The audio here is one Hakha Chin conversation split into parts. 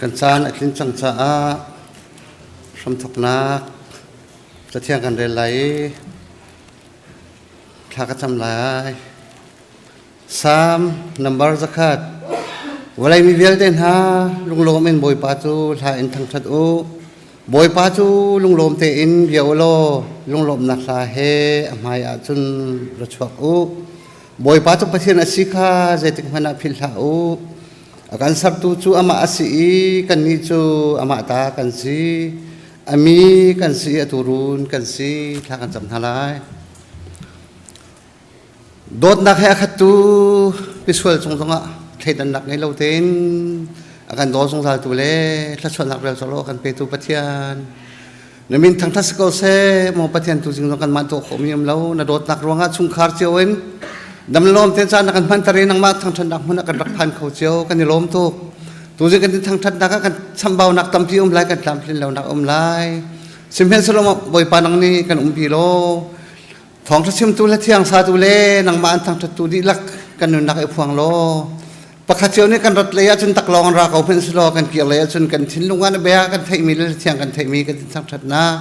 Kan caan a tlin cang caah hramthawknak Cathiang kan rel lai i thla ka cam lai. Salm nambar 100. Vawlei mi vialte hna lunglawm in Bawipa cu hla in thangṭhat u. Bawipa cu lunglawm tein bia u law lunglawmhnak hla he a hmai ah cun ra chuak u. Bawipa cu Pathian a si kha zeitik hmanh ah philh hlah u. A kan sertu cu amah a si i kannih cu amah ta kan si. A mi kan si i a tuurun kan si. Thla kan cam hna lai. Dawtnak he a khattu misual cung zongah thleidannak ngei lo tein a kan daw zungzaltu le thluachuahnak rel cawk lo a kan petu Pathian na min thangṭhat si ko seh maw Pathian tu zing zong kanmah tuah khawhmi um lo na dawtnak ruangah chungkhar cio in dam lawm tein caan na kan hmanter i nangmah thangṭhatnak hmun ah kan rak phan kho cio kan i lawm tuk tuzing kan in thangṭhatnak ah kan chambaunak tampi um lai kan tlamtlin lonak um lai sihmanhsehlaw Bawipa nang nih kan umpi law Thawngṭha chimtu le thiang satu le nangmah an thangṭhattu dihlak kan nunnak i phuang law pakhat cio nih kan rat lei ahcun taklawng an ra ko hmanh silaw kan kir lei ahcun kan thinlung ah na bia kan theihmi le thiang kan theihmi kan thangṭhatnak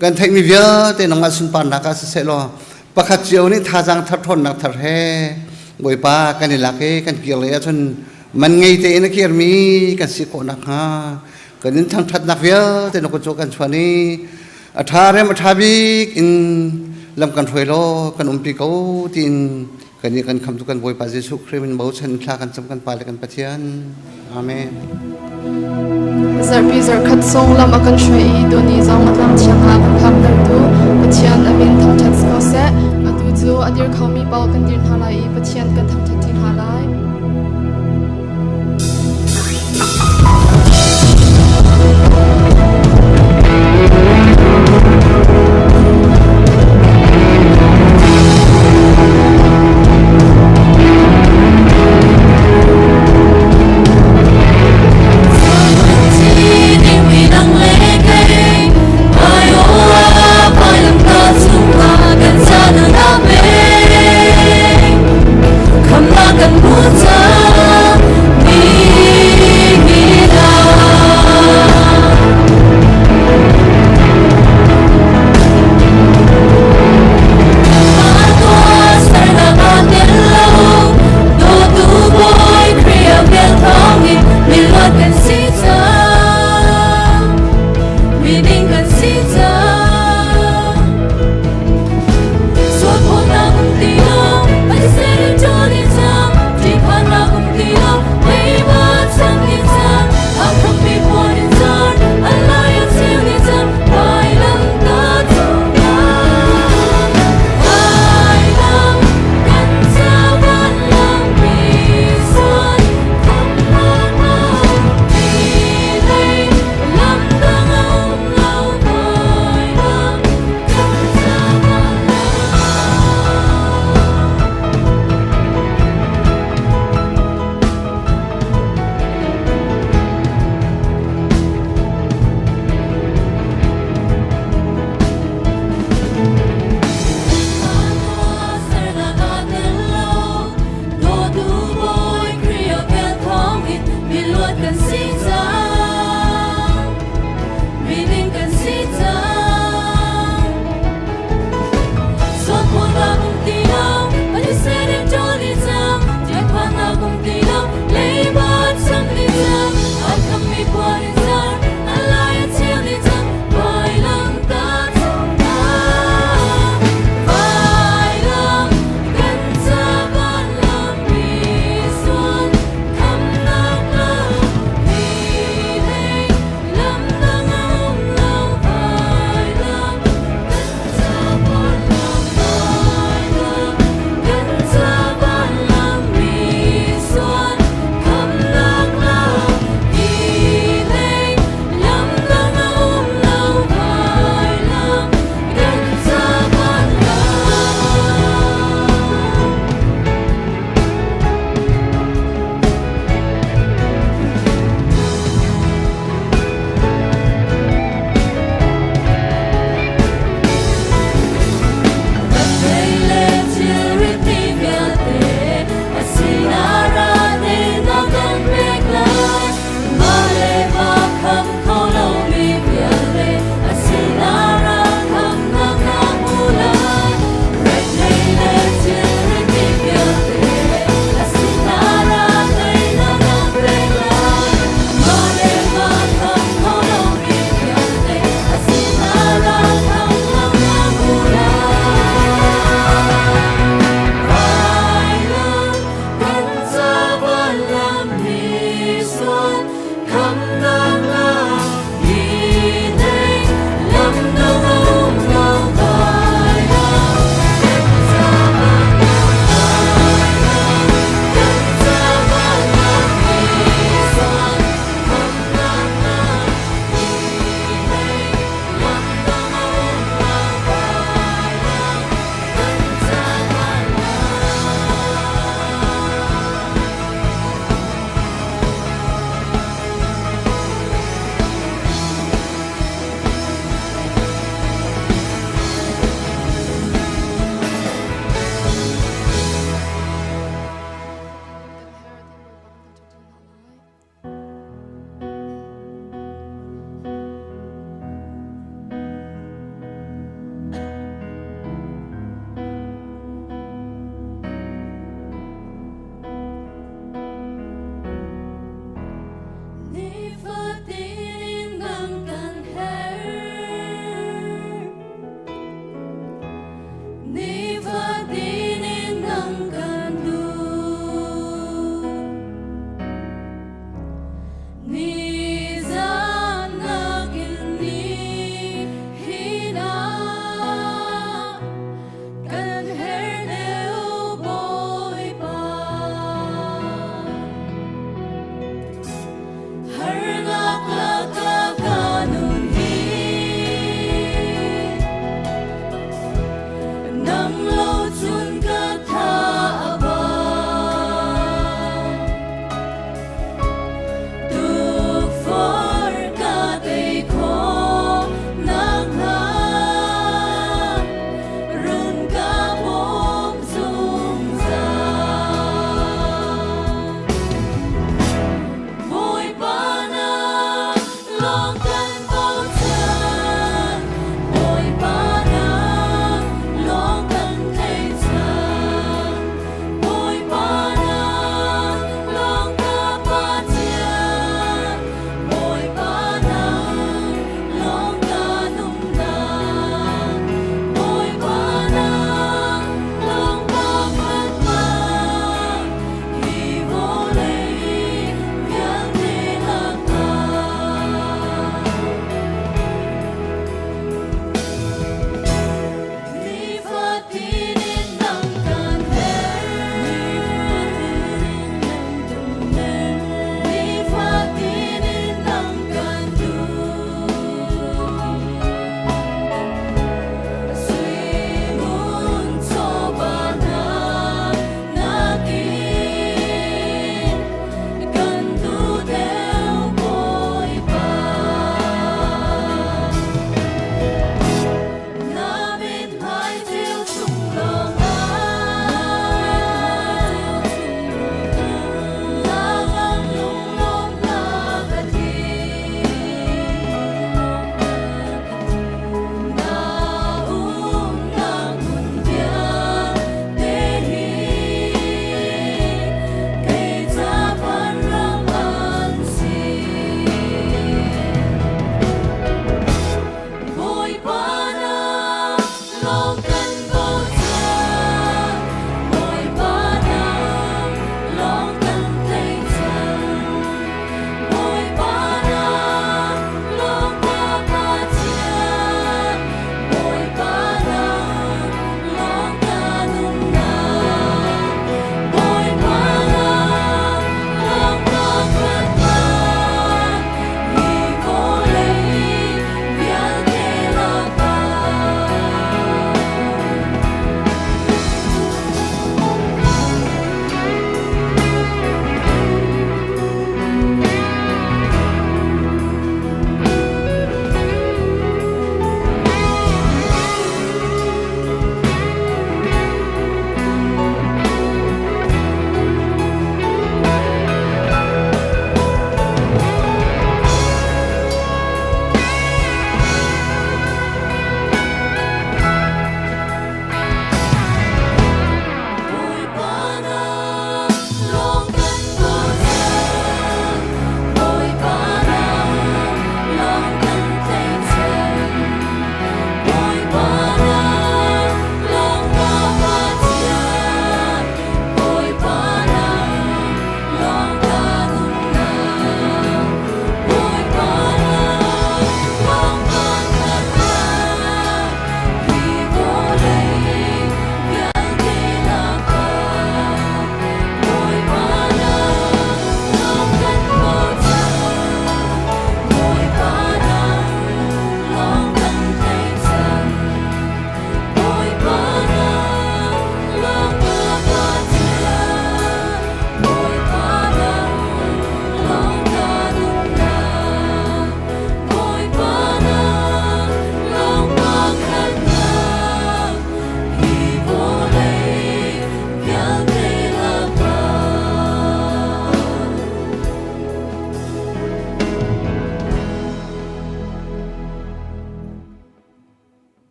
kan theihmi vialte nangmah sunparnak ah siseh law pakhat cio nih thazaang thar ṭhawnnak thar he Bawipa kan i lak i kan kir lei ahcun man ngei tein a kirmi kan si khawh nakhnga kan in thangṭhatnak vialte na kut cu kan chuan i a ṭha rem a ṭha bik in lam kan hruai law kan umpi ko tiin kan nih kan khamtu kan Bawipa Jesuh Khrih min bochan thla kan cam kan Pa le kan Pathian. Amen. Zarhpi zarhkhat sung lam a kan hruai i tuni zong a tlang thiang ah kan phaktertu Pathian a min thangṭhat si ko seh. Atu cu a dir khomi paoh kan dir hna lai i Pathian kan thangṭhat ṭi hna lai. Kan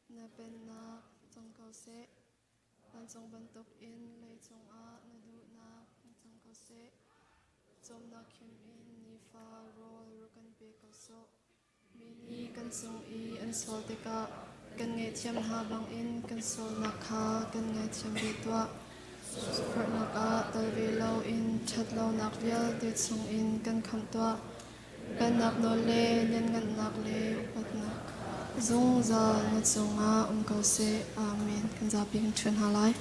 Na pennak cang ko seh. Vancung bantukin leicung ah na duhnak in cang ko seh. Cawmnak khim in nifa rawl rak kan pe ko sawh. Mi nih kan cung i an sual tikah kan ngaihthiam hna bangin kan sualnak kha kan ngaithiam ve tuah. Sifahnak ah tal ve loin ṭhatlonak vialte chungin kan khamh tuah. Pennak nawl le lianngannak le upatnak zungzal na cungah um ko seh. Amen. Kan zapi kan ṭhuan hna lai.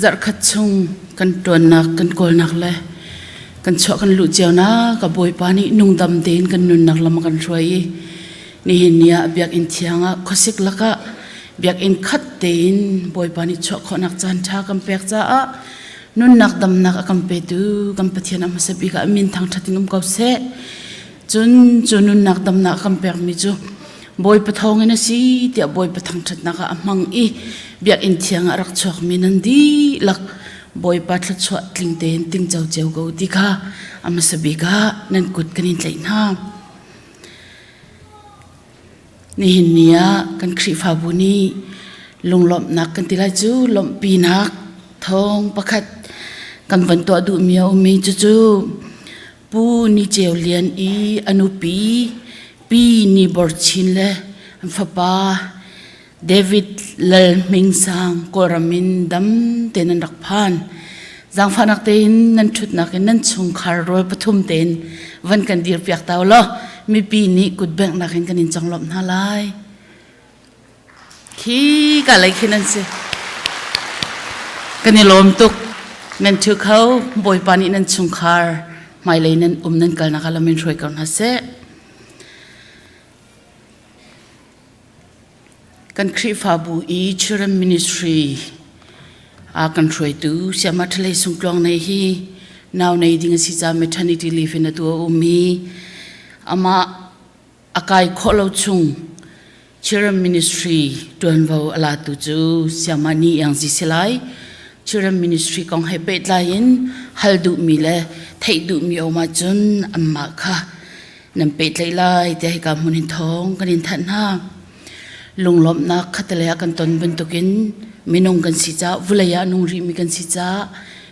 Zarhkhat chung kan ṭuannak, kan kawlnak le kan chuah kan luh cionak ka Bawipa nih nungdam tein kan nunnak lam a kan hruai i nihin ni ah biakinn thiang ah khuasik lakah biakinn khat tein Bawipa nih chuah khawhnak caan ṭha kan pek caah nunnak damnak a kan petu kan Pathian a hmasa bik ah min thangṭhat in um ko seh. Cun cu nunnak damnak a kan pekmi cu Bawipa thawngin a si tiah Bawipa thangṭhatnak ah a hmang i biakinn thiang ah rak chuakmi nan dihlak Bawipa thluachuah tling tein tingco cio ko ti kha a hmasa bik ah nan kut kan in tlaih hna. Nihin ni ah kan Khrihfabu nih lunglawmhnak kan ti lai cu lawmhpinak thawng pakhat kan van tuah duhmi a um i cucu Pu Ni Ceu Lian i a nupi Pi Ni Bor Chin le an fapa David Lal Hming Sang Kawlram in dam tein an rak phan. Zaangfahnak tein nan ṭhutnak in nan chungkhar rawl pathum tein van kan dirpiak ta law mipi nih kutbenghnak in kan in conglawmh hna lai. Khi ka lei khi nan si. Kan i lawm tuk. Nan ṭhu kho Bawipa nih nan chungkhar hmailei nan um nan kalnak ah lam in hruai ko hna seh. Kan Khrihfabu i Children Ministry a kan hruaitu Sayama Thalei Sung Tluang Nei hi nau nei ding a si caah maternity leave in atu a um i amah a kai khawh lo chung Children Ministry ṭuanvo a latu cu Sayama Ni Iang Zi si lai. Children Ministry kong he pehtlai in hal duhmi le theih duhmi a um ahcun anmah kha nan pehtlaih lai tiah hika hmun in thawng kan in thanh hna. Lunglawmhnak khattelei ah kan ton bantukin minung kan si caah vulei ah nung rihmi kan si caah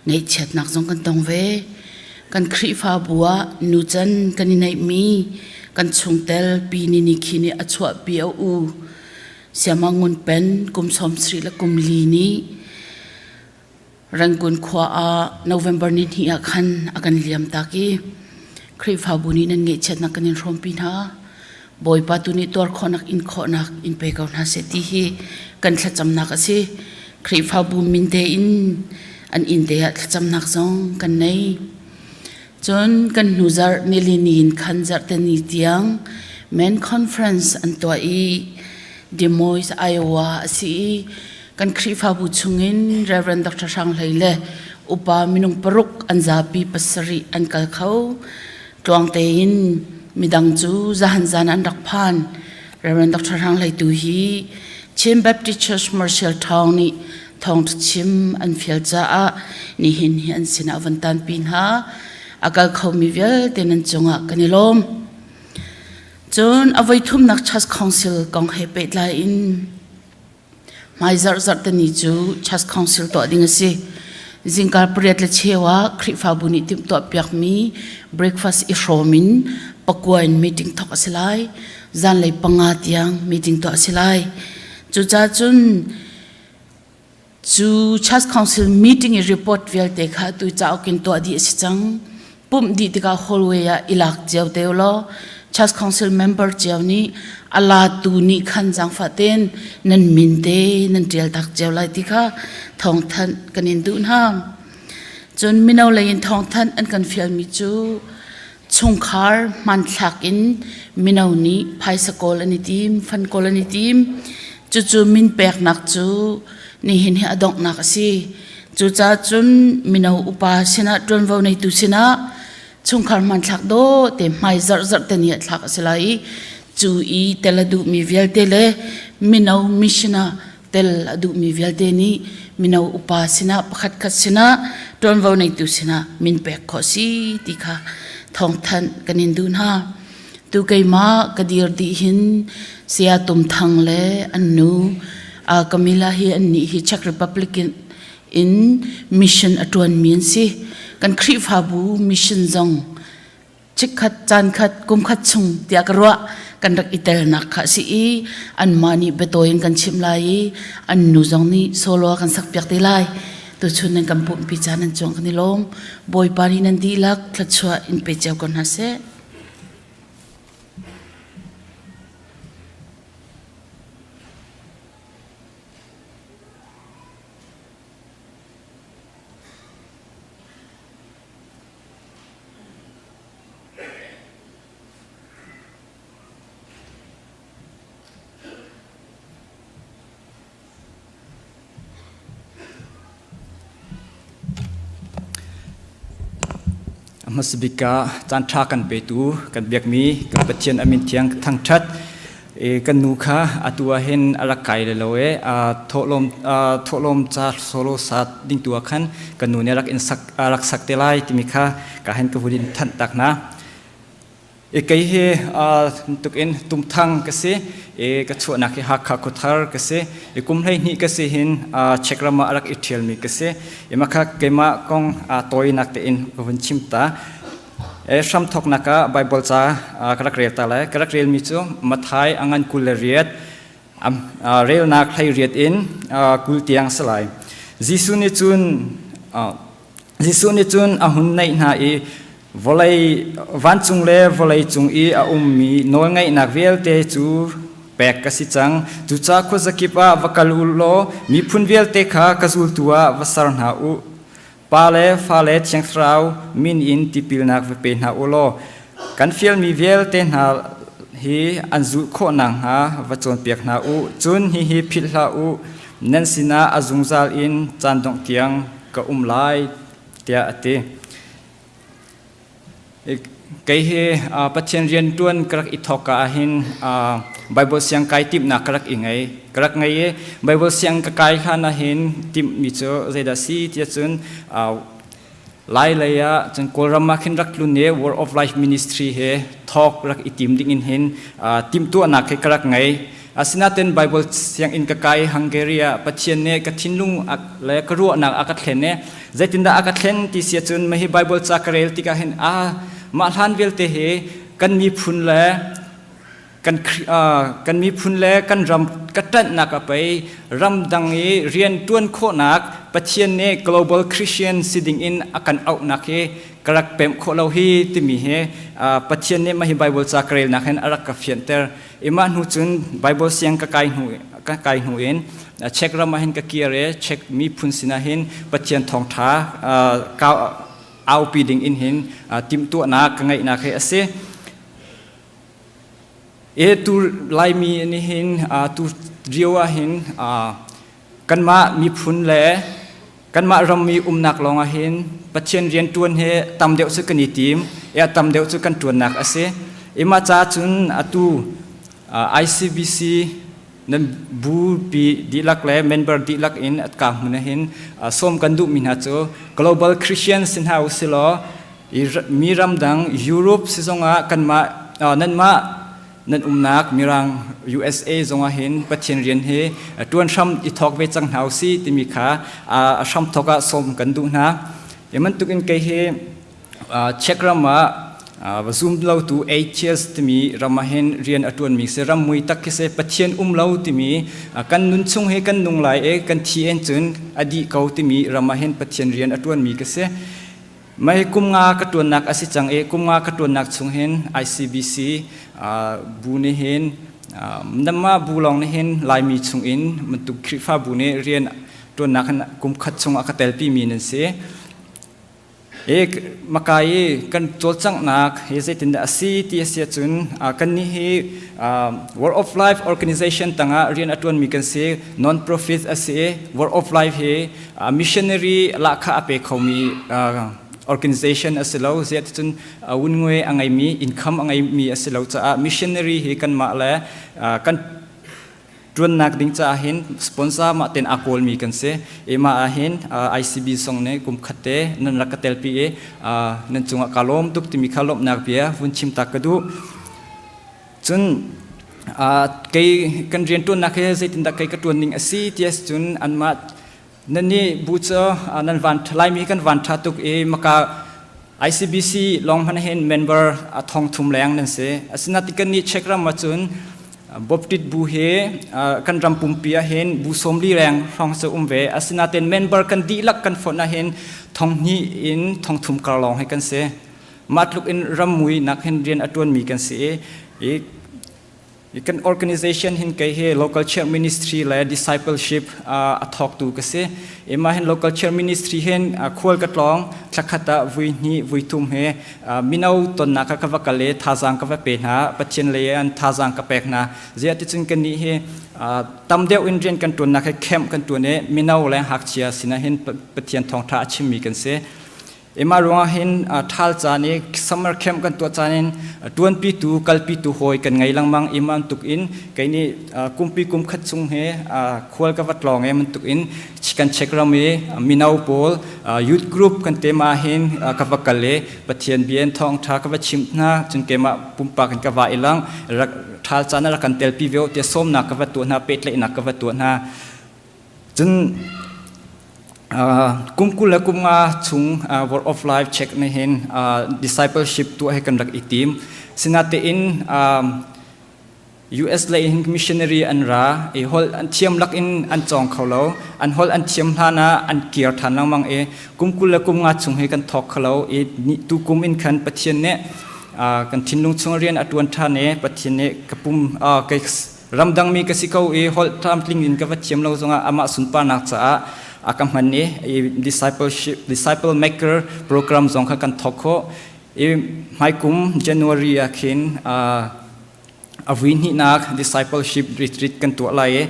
ngaihchiatnak zong kan tong ve. Kan Khrihfabu ah nucan kan i neihmi kan chungtel Pi Nini Khi nih a chuahpi a u Siama Ngun Pen kum 70 le kum li nih Rangoon khua ah November ni hnih ah khan a kan liam tak i Khrihfabu nih nan ngeihchiatnak kan in hrawmpi hna. Bawipa tu nih tuar khawhnak in khawhnak in pe ko hna seh ti hi kan thlacamnak a si. Khrihfabu min tein an inn te ah thlacamnak zong kan nei. Cun kan hnu zarh nili ni in khan zarhte ni tiang Men Conference an tuah i Des Moines, Iowa a si i kan Khrihfabu chungin Reverend Dr. Hrang Hlei le upa minung paruk an zapi pasarih an kal kho. Tluang tein midang cu zahan zan an rak phan. Reverend Dr. Hrang Hlei tu hi Chin Baptist Church Marshall Town nih thawngṭha chim an fial caah nihin hi an sinah van tanpi hna. A kal khomi vialte nan cungah kan i lawm. Cun a voi thumnak Church Council kong he pehtlai in Hmaizarh zarhteni cu Church Council tuah ding a si. Zingkar pariat le cheu ah Khrihfabu nih timhtuah piakmi breakfast i hrawm in pakua in meeting thawk a si lai. Zanlei panga tiang meeting tuah a si lai. Cucaah cun cu Church Council meeting i report vialte kha tu cauk in tuah dih a si cang. Pumh dih tikah hallway ah i lak cio te law Church Council member cio nih a latu nih khan zaangfah tein nan min te nan ṭial tak cio lai ti kha thawngthanh kan in duh hna. Cun mino lei in thawngthanh an kan fialmi cu Chungkhar hmanthlak in mino nih phaisa kawl an i tim, fan kawl an i tim. Cucu min peknak cu nihin hi a donghnak a si. Cucaah cun mino upa sinah ṭuanvo neitu sinah chungkhar hmanthlak dawh te hmai zarh zarh te ni ah thlak a si lai i cu i tel a duhmi vialte le mino mission ah tel a duhmi vialte nih mino upa sinah pakhat khat sinah ṭuanvo neitu sinah min pek khawh si ti kha thawngthanh kan in duh hna. Tu keimah ka dir dih hin Saya Tum Thang le an nu Camilla hi an nih hi Czech Republic in in mission a ṭuanmi an si. Kan Khrihfabu mission zong chikkhat caan khat kum khat chung tiah ka ruah kan rak i telnak kha a si i anmah nih biatawi in kan chimh lai i an nu zong nih solo a kan sakpiak te lai. Tuchun nan kan pumhpi caan nan cuang kan i lawm. Bawipa nih nan dihlak thluachuah in pe cio ko hna seh. A hmasa bik ah caanṭha kan petu kan biakmi kan Pathian a min thiang thangṭhat kan nu kha atu ah hin a rak kai le lo e thawhlawm thawhlawm ca solo sa ding tu ah khan kan nu nih rak in sak rak sak te lai timi kha ka hen ka vun in thanh tak na E kei hi tuk in tumthang ka si e ka chuahnak hi Hakha khuathar ka si e kum 12 ka si hin Czech ram ah a rak i ṭhialmi ka si e makha keimah kong tawinak tein ka vun chim ta e hram thawknak ah Bible ca ka rak rel ta lai ka rak relmi cu Mathai a ngan 28 relnak 18 in 20 tiang si lai Jesuh nih cun Jesuh nih cun a hun naih hna i vawlei vancung le vawlei cung i a ummi nawlngeihnak vialte cu pek ka si cang. Cucaah khuazakip ah va kal u law miphun vialte kha ka zultu ah va ser hna u. Pa le Fa le Thiang Thlarau min in tipilnak va pe hna u law kan fialmi vialte hna hi an zulh khawh nakhnga va cawnpiak hna u. Cun hihi philh hlah u, nan sinah a zungzal in caan dongh tiang ka um lai tiah a ti. Kei hi Pathian rian ṭuan ka rak i thawk ka ahhin Bible siang kai timhnak ka rak i ngei. Ka rak ngei i Bible siang ka kai hlan ahhin timhmi cu zeidah si tiah cun Lai lei ah cun Kawlram ah khin rak tlun i Word of Life Ministry he thawk rak i tim ding in hin timhtuahnak he ka rak ngei. Asinain Bible sianginn ka kai Hungary ah Pathian nih ka thinlung le ka ruahnak a ka thlen i zeitindah a ka thlen ti si ahcun mahi Bible ca ka rel tikah hin a mah hlan vialte hi kan miphun le kan kan miphun le kan ram ka ṭanhnak a pei ramdang i rian ṭuan khawhnak Pathian nih global Christian si ding in a kan auhnak hi ka rak pemh khawh lo hi timi hi Pathian nih mah hi Bible ca ka relnak hin a rak ka fianhter i mah hnu cun Bible siang ka kai hnu ka kai hnu in Czech ram ah hin ka kir i Czech miphun sinah hin Pathian thawngṭha aupi ding in hin timhtuahnak ka ngeihnak hi a si. E tu Laimi nih hin tu rio ah hin kanmah miphun le kanmah rammi umnak lawng ah hin Pathian rian ṭuan hi tam deuh cu kan i tim i a tam deuh cu kan ṭuannak a si. Ima ca cun atu ICBC nan bupi dihlak le member dihlak in ka hmun ah hin sawm kan duhmi hna cu Global Christian si hna usilaw mi ramdang Europe si zongah kanmah nanmah nan umnak mirang USA zongah hin Pathian rian hi ṭuan hram i thawk ve cang hna usih timi kha a hram thawk ah sawm kan duh hna. Hi bantuk in kei hi Czech ram ah zum lotu atheist timi ram ah hin rian a ṭuanmi si ram mui tak khi si Pathian um lo timi kan nun chung hi kan nung lai i kan thi en cun a dih ko timi ram ah hin Pathian rian a ṭuanmi ka si. Mei kum nga ka ṭuannak a si cang i kum nga ka ṭuannak chung hin ICBC bu nih hin namah bu lawng nih hin Laimi chung in bantuk Khrihfabu nih rian ṭuannak hin kum khat chung a ka telpimi nan si. E maka i kan cawlcanghnak hi zeitindah a si ti a si ahcun kannih hi World of Life Organization tangah rian a ṭuanmi kan si. Non-profit a si i World of Life hi missionary lahkhah a pe khomi organization a si lo. Ziah ticun wunngui a ngeimi income a ngeimi a si lo caah missionary hi kanmah le kan ṭuannak ding caah hin sponsor mah ten aa kawlmi kan si. I mah ah hin ICB song nih kum khat te nan rak ka telpi i nan cungah ka lawm tuk timi kha lawmhnak bia vun chim tak ka duh. Cun kei kan rianṭuannak hi zeitindah kei ka ṭuan ning a si ti cun anmah Nan nih bu cu nan van Laimi kan van ṭha tuk i maka ICBC lawng hmanh hin member a thong thum leng nan si. Asinain kan nih Czech ram ahcun Baptist bu hi kan ram pumpi ah hin bu sawmli leng hrawng cu um ve. Asinain member kan dihlak kan fonh ah hin thong hnih in thong thum kar lawng hi kan si. Mah tluk in ram mui nak hin rian a ṭuanmi kan si i Kan organization hin kei hi local church ministry le discipleship a thawktu ka si. Ima hin local church ministry hin khual ka tlawng thlakhat ah vui hnih vui thum he mino tonnak ka va kal i thazaang ka va pe hna Pathian lei an thazaang ka pek hna. Ziah ticun kan nih hi tam deuh in rian kan tuannak hi camp kan tuan i mino le ngakchia sinah hin Pathian thawngtha a chimmi kan si. Emah ruangah hin ṭhal caan i summer camp kan tuah caan in ṭuanpitu kalpitu hawi kan ngei lengmang i bantuk in kei nih kumpi kum khat chung he khual ka va tlawng e bantuk in kan Czech ram i mino pawl youth group kan te ma hin ka va kal i Pathian bia in thawngṭha ka va chimh hna cun keimah pumpak in ka va i lang rak ṭhal caan ah rak kan telpi ve tiah sawmnak ka va tuah hna pehtlaihnak ka va tuah hna Cun kum 20 le kum nga chung World of Life check nih hin discipleship tuah hi kan rak i tim. Sinatein US lei hin missionary an ra i holh an thiam lak in an cawng kho lo. An holh an thiam hlan ah an kir ṭhan lengmang i kum 20 le kum nga chung hi kan thawk kho lo i tu kum in khan Pathian nih kan thinlung chung rian a ṭuan ṭhan i Pathian nih ka pum kei Ramdangmi ka si ko i holh tlamtling in ka va thiam lo zongah amah sunparnak caah a ka hman i discipleship disciple maker program zong kha kan thawk khawh i hmaikum January ah khin a vui hnihnak discipleship retreat kan tuah lai i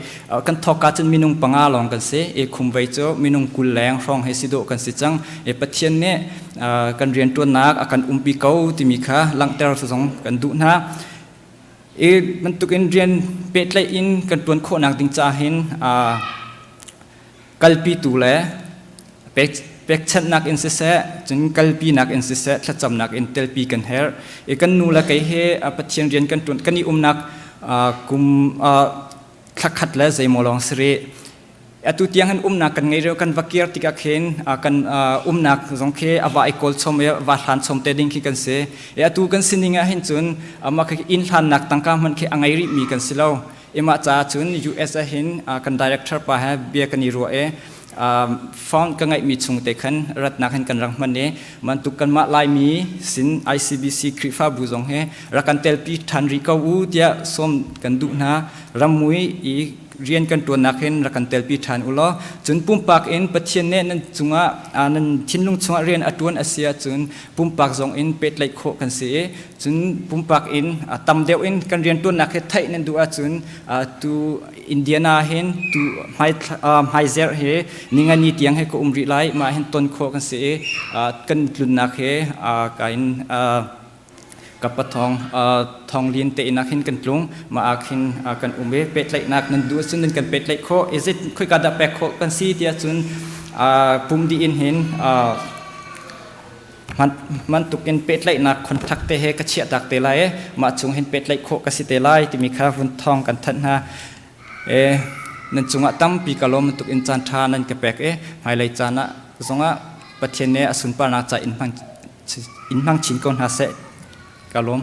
kan thawk ka cun minung panga lawng kan si i khumvei cu minung 20 leng hrawng he si dawh kan si cang i Pathian nih kan rianṭuannak a kan umpi ko timi kha langhter zong kan duh hna. I bantukin rian pehtlaih in kan ṭuan khawhnak ding ca hin kalpitu le pekchanhnak in siseh, cun kalpinak in siseh, thlacamnak in telpi kan herh. I kan nu le kei he Pathian rian kan ṭuan kan i umnak kum thlakhat le zeimaw lawng si rih. Atu tiang hin umnak kan ngei rih kan va kir tikah khin kan umnak zong khi a va i kawl chom i va hlan chom te ding khi kan si. I atu kan sining ah hin cun amah khi inn hlannak tangka hmanh khi a ngei rih mi kan si lo. Imah caah cun US ah hin kan director pa he bia kan i ruah i phone ka ngeihmi chung te khan ratnak hin kan rak hman i mantuk kanmah Laimi sin ICBC Khrihfabu zong hi rak kan telpi ṭhan rih ko u tiah sawm kan duh hna. Rammui i rian kan ṭuannak hin rak kan telpi ṭhan u law cun pumpak in Pathian nih nan cungah nan thinlung chungah rian a ṭuan a si ahcun pumpak zong in pehtlaih khawh kan si i cun pumpak in tam deuh in kan rian ṭuannak hi theih nan duh ahcun tu Indiana hin tu hmaizerh hi ningani tiang he ka um rih lai mah hin ton khawh kan si i kan tlunnak he ka in Ka pathawng thawnglin te inn ah khin kan tlung. Mah ah khin kan um i pehtlaihnak nan duh ahcun nan kan pehtlaih khawh. Is it khoika dah pek khawh kan si tiah cun pum dih in hin bantuk in pehtlaihnak contact te he ka chiahtak te lai i mah chung hin pehtlaih khawh ka si te lai timi kha vun thawng kan thanh hna. E nan cungah tampi ka lawm bantuk in caan ṭha nan ka pek i hmailei caan ah zongah Pathian nih a sunparnak ca in hmang in hmang chin ko hna seh. Ka lawm.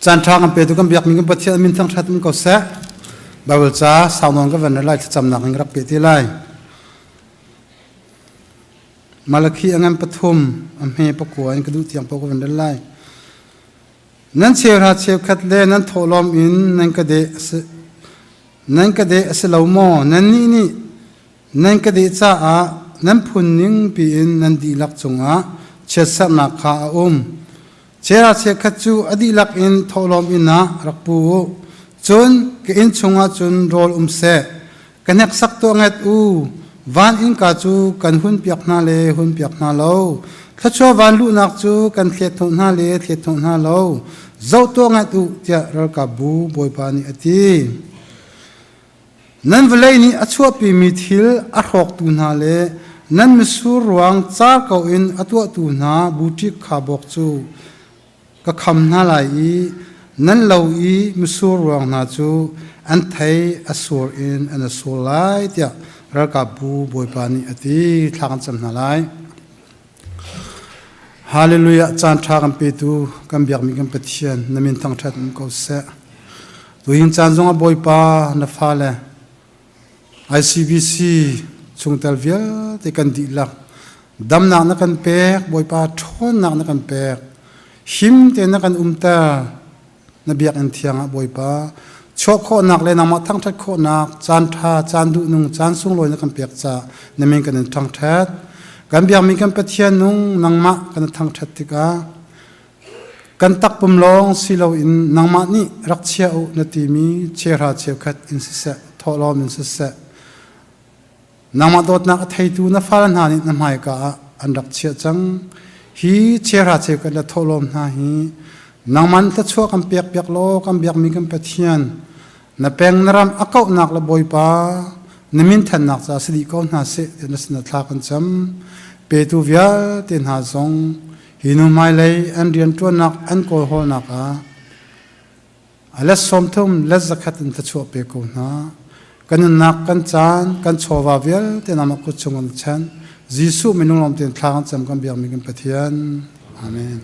Caan ṭha kan petu kan biakmi kan Pathian min thangṭhat in ko seh. Bible ca sau nawn ka van lai thlacamnak in rak pe te lai. Malakhi a ngan pathum a hme pakua in ka duh tiang paoh ka van rel lai. Nan cheuhra cheukhat le nan thawhlawm in nan ka deh nan ka deh a si lo maw? Nannih nih nan ka deh caah nan phun ning piin nan dihlak cungah chiatserhnak kha a um. Cheuhra cheukhat cu a dihlak in thawhlawm inn ah rak pu u. Cun ka inn chungah cun rawl um seh. Ka hneksak tuah nget u. Van innka cu kan hunpiak hna le hunpiak hna lo. Thluachuah van luhnak cu kan thlet hnawh hna le thlet hnawh hna lo. Zoh tuah ngat u, tiah ralkapbu Bawipa nih a ti. Nan vawlei nih a chuahpimi thil a hrawktu hna le nan mitsur ruang car ko in a tuahtu hna buṭik khabawk cu ka kham hna lai i nan lo i mitsur ruang hna cu an thei a sur in an a sur lai tiah ralkapbu Bawipa nih a ti. Thla kan cam hna lai. Hallelujah caan ṭha kan petu kan biakmi kan Pathian na min thangṭhat in ko seh. Tuhin caan zongah Bawipa na fale ICBC chungtel vialte kan dihlak damnak na kan pek Bawipa ṭhawnnak na kan pek him tein na kan umter na biakinn thiang ah Bawipa chuah khawhnak le nangmah thangṭhat khawhnak caan ṭha caan duhnung caan sunglawi na kan pek caah na min kan in thangṭhat kan biakmi kan Pathian nung nangmah kan thangṭhat tikah Kan takpum lawng si loin nangmah nih rak chia u na timi chehra cheukhat in siseh, thawhlawm in siseh, nangmah dawtnak a theitu na fale hna nih na hmaika ah an rak chiah cang. Hi chehra cheukhat le thawhlawm hna hi nangmah nih thluachuah kan pekpiak law kan biakmi kan Pathian na peng na ram a kauhnak le Bawipa na min thannak ca si dih ko hna seh tiah na sinah thla kan cam. Petu vialte hna zong Hi hnu hmailei an rianṭuannak an kawlhawlnak ah a let 30 let 100 in thluachuah pe ko hna. Kan nunnak, kan caan, kan chawva vialte nangmah kut chung an chanh. Jesuh minung lawm tein thla kan cam kan biakmi kan Pathian. Amen.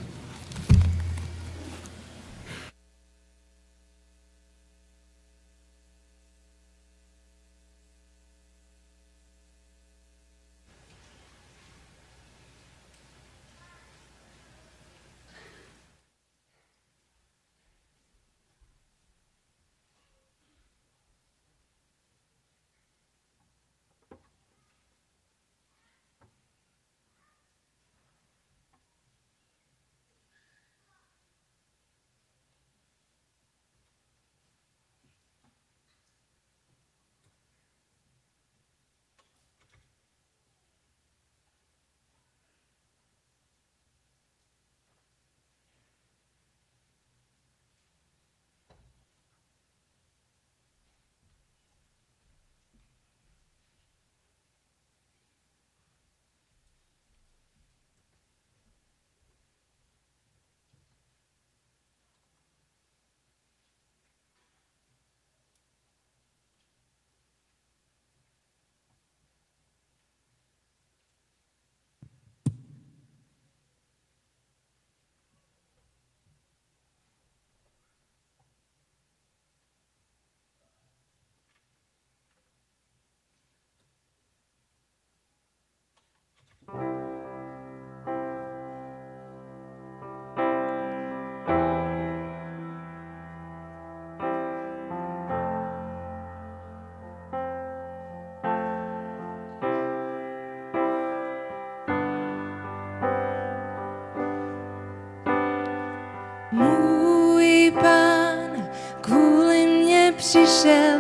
Můj pán kvůli mně přišel,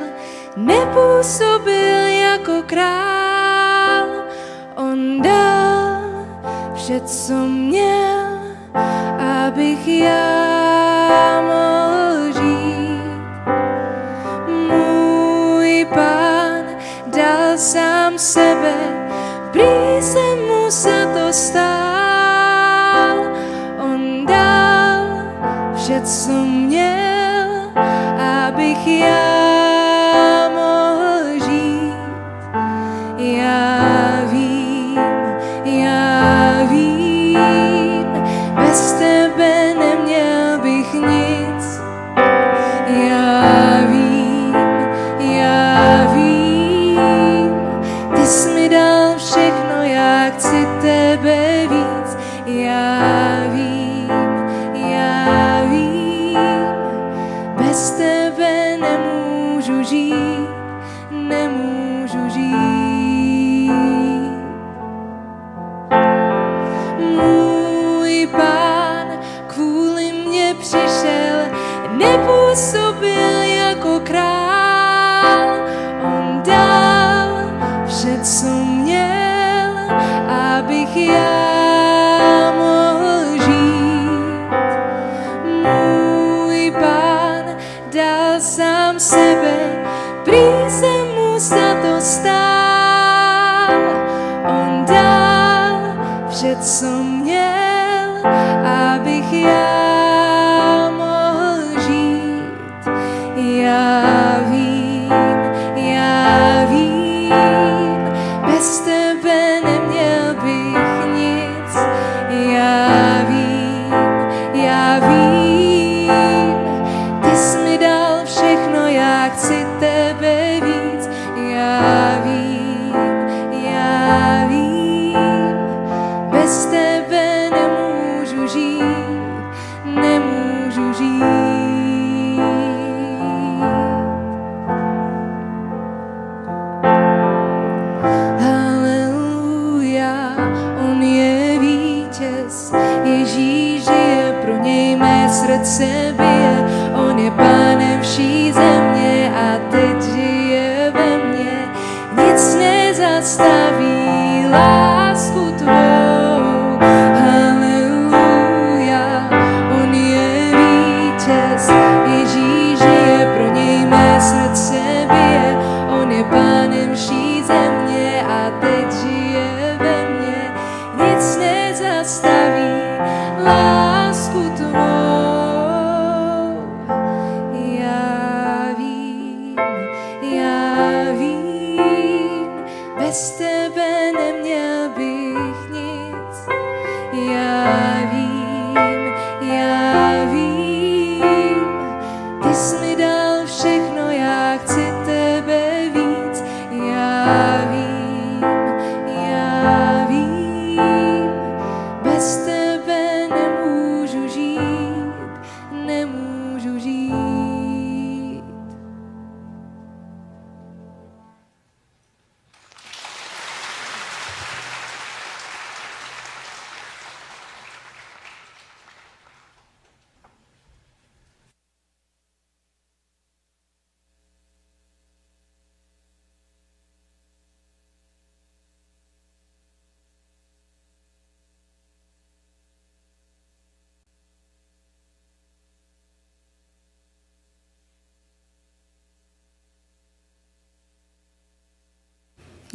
nepůsobil jako král. On dal vše, co měl, abych já mohl žít. Můj pán dal sám sebe, prý jsem mu za to stál. On dal vše, co měl, abych já mohl žít. Já vím, já vím, bez tebe neměl bych nic. žít. Můj pán kvůli mně přišel, nepůsobil jako král. On dal vše, co měl, abych já mohl žít. Můj pán dal sám sebe, prý jsem mu za to stál. On dal vše, co měl, abych já mohl žít. Já vím, já vím, bez tebe neměl bych nic. Já vím, já vím, ty jsi mi dal všechno, já chci tebe víc. Já vím, já vím, bez tebe nemůžu žít, nemůžu žít. Haleluja, on je vítěz, Ježíš žije, pro něj mé srdce bije, on je pánem vší země a teď žije ve mně. Nic nezastaví lásku tvou. Haleluja, on je vítěz, Ježíš žije, pro něj mé srdce bije, on je pánem vší země a teď žije ve mně. Nic nezastaví lásku tvou. Já vím, já vím, bez tebe neměl bych nic. Já vím, já vím, ty jsi mi dal všechno, já chci tebe víc. Já vím, já vím, bez tebe nemůžu žít, nemůžu žít.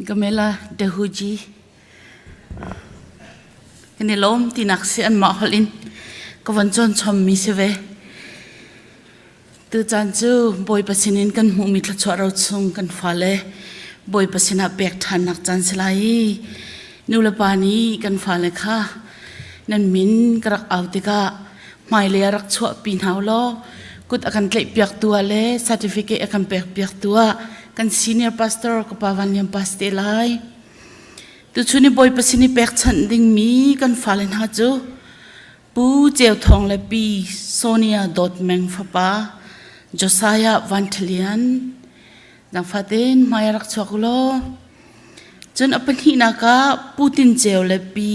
Gamela Dehuji kan i lawm tinak si an mah holh in ka von cawn chom mi si ve. Tucaan cu Bawipa sinin kan hmuhmi thluachuah ro chung kan fale Bawipa sinah pek ṭhannak caan si lai i nulepa nih kan fale kha nan min ka rak au tikah hmailei ah rak chuahpi hna u law kut a kan tlaihpiaktu ah le certificate a kan pekpiaktu ah kan senior pastor ka pa Van Lian Pas te lai. Tuchun i Bawipa sin i pekchanh dingmi kan fale hna cu Pu Ceu Thawng le Pi Sonia Dawt Meng fapa Josiah Van Thalian Nangfaten hmai rak chuak u law Cun a pahnihnak ah Pu Tin Ceu le Pi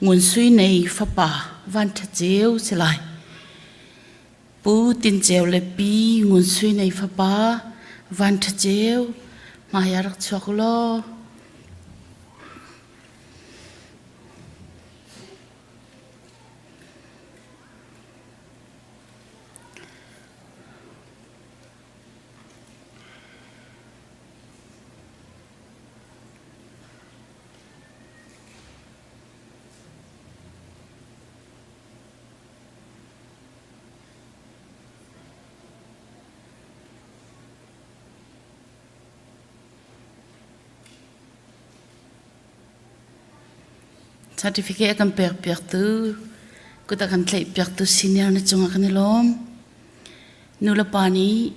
Ngun Sui Nei fapa Van Ṭha Ceu si lai. Pu Tin Ceu le Pi Ngun Sui Nei fapa Van Ṭha Ceu hmai ah rak chuak u law. Certificate a kan pekpiaktu, kut a kan tlaihpiaktu senior na cungah kan i lawm. Nulepa nih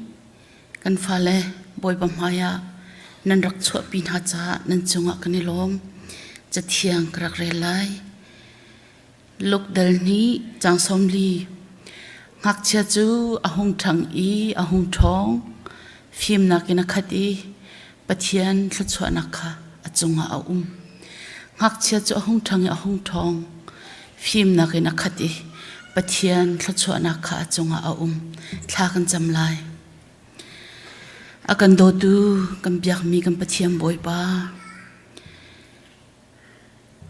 kan fale Bawipa hmaiah nan rak chuahpi hna caah nan cungah kan i lawm. Cathiang ka rak rel lai. Luke dal hnih caang 40. Ngakchia cu a hung ṭhang i a hung ṭhawng. Fimnak in a khat i. Pathian thluachuahnak kha a cungah a um. Ngakchia cu a hung ṭhang i a hung ṭhawng. Fimnak in a khat i Pathian thluachuahnak kha a cungah a um. Thla kan cam lai. A kan dawtu, kan biakmi kan Pathian Bawipa,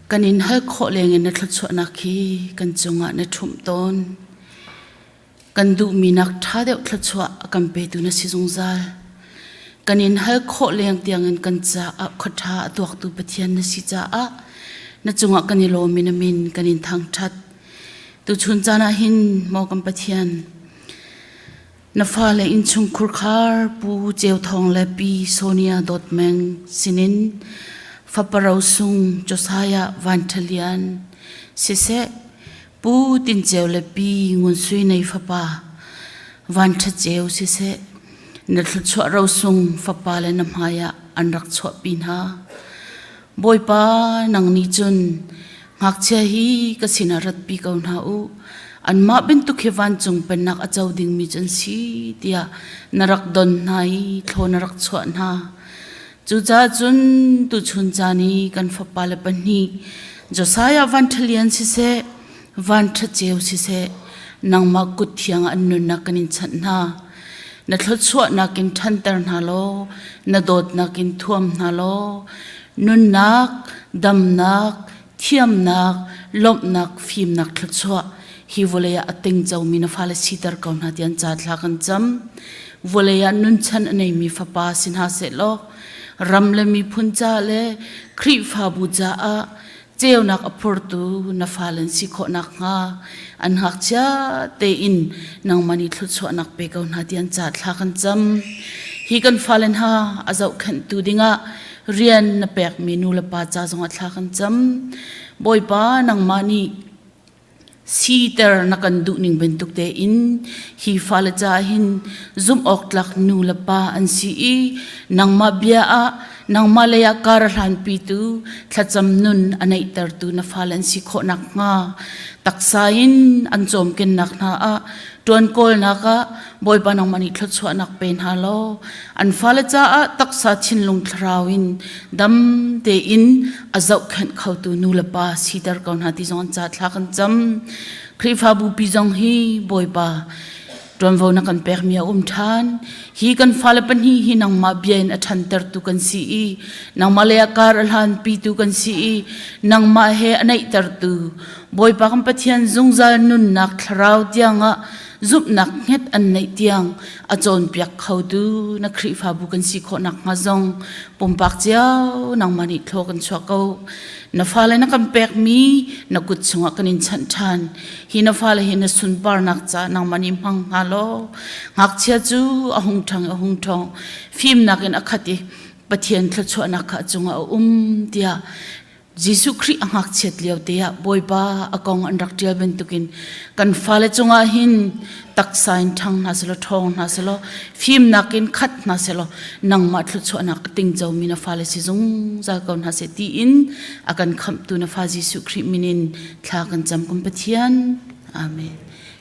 kan in hal khawh lengin na thluachuahnak hi kan cungah na ṭhumh tawn. Kan duhmi nak ṭha deuh thluachuah a kan petu na si zungzal. Kan in hal khawh leng tiangin kan caah khuaṭha a tuaktu Pathian na si caah na cungah kan i lawm i na min kan in thangṭhat. Tuchun caan ah hin maw kan Pathian, Na fale innchungkhur khar Pu Ceu Thawng le Pi Sonia Dawt Meng sinin fapa rosung Josiah Van Ṭha Lian siseh Pu Tin Ceu le Pi Ngun Sui Nei fapa Van Ṭha Ceu siseh na thluachuah rosung fapa le na hmai ah an rak chuahpi hna. Bawipa nang nih cun Ngakchia hi ka sinah ratpi ko hna u. Anmah bantuk hi vancung pennak a co dingmi cu an si tiah na rak don hna i thlaw na rak chuah hna. Cucaah cun tuchun caan i kan fapale pahnih Josiah Van Ṭha Lian siseh, Van Ṭha Ceu siseh, nangmah kut thiang ah an nunnak kan in chanh hna. Na thluachuahnak in ṭhanter hna law, na dawtnak in thuam hna law, nunnak, damnak, thiamnak, lawmhnak, fimnak thluachuah hi vawlei ah a tingcomi na fale siter ko hna tiah ca thla kan cam. Vawlei ah nunchan a neimi fapa si hna sehlaw, ram le miphun ca le Khrihfabu caah ceunak a phurtu na fale an si khawh nakhnga an ngakchia tein nangmah nih thluachuahnak pe ko hna tiah ca thla kan cam. Hi kan fale hna a zohkhenhtu dingah rian na pekmi nu le pa ca zongah thla kan cam. Bawipa nangmah nih siter na kan duhning bantuk tein hi fale ca hin zumh awk tlak nu le pa an si i nangmah bia ah nangmah lei ah kar a hlanpitu thlacam nun a neihtertu na fale an si khawh nakhnga taksa in an cawmkennak hna ah ṭuan kawlnak ah Bawipa nangmah nih thluachuahnak pe hna law an fale caah taksa thinlung thlarau in dam tein a zohkhenh khotu nu le pa siter ko hna ti zong an ca thla kan cam. Khrihfabu pi zong hi Bawipa ṭuanvo na kan pekmi a um ṭhan. Hi kan fale pahnih hi nangmah bia in a ṭhantertu kan si i nangmah lei ah kar a hlanpitu kan si i nangmah he a naihtertu Bawipa kan Pathian zungzal nunnak thlarau tiangah zumhnak hnget an neih tiang a cawnpiak khotu na Khrihfabu kan si khawh nakhnga zong pumpak cio nangmah nih thlaw kan chuah ko. Na fale na kan pekmi na kut chungah kan in chanh ṭhan. Hi na fale hi na sunparnak ca nangmah nih hmang hna law ngakchia cu a hung ṭhang i a hung ṭhawng fimnak in a khat i Pathian thluachuahnak kha a cungah a um tiah Jesuh Khrih a ngakchiat lio te ah Bawipa a kong an rak ṭial bantukin kan fale cungah hin taksa in ṭhang hna selaw ṭhawng hna selaw fimnak in khat hna selaw nangmah thluachuahnak a tingcomi na fale si zungzal ko hna seh tiin a kan khamhtu na fa Jesuh Khrih min in thla kan cam kan Pathian. Amen.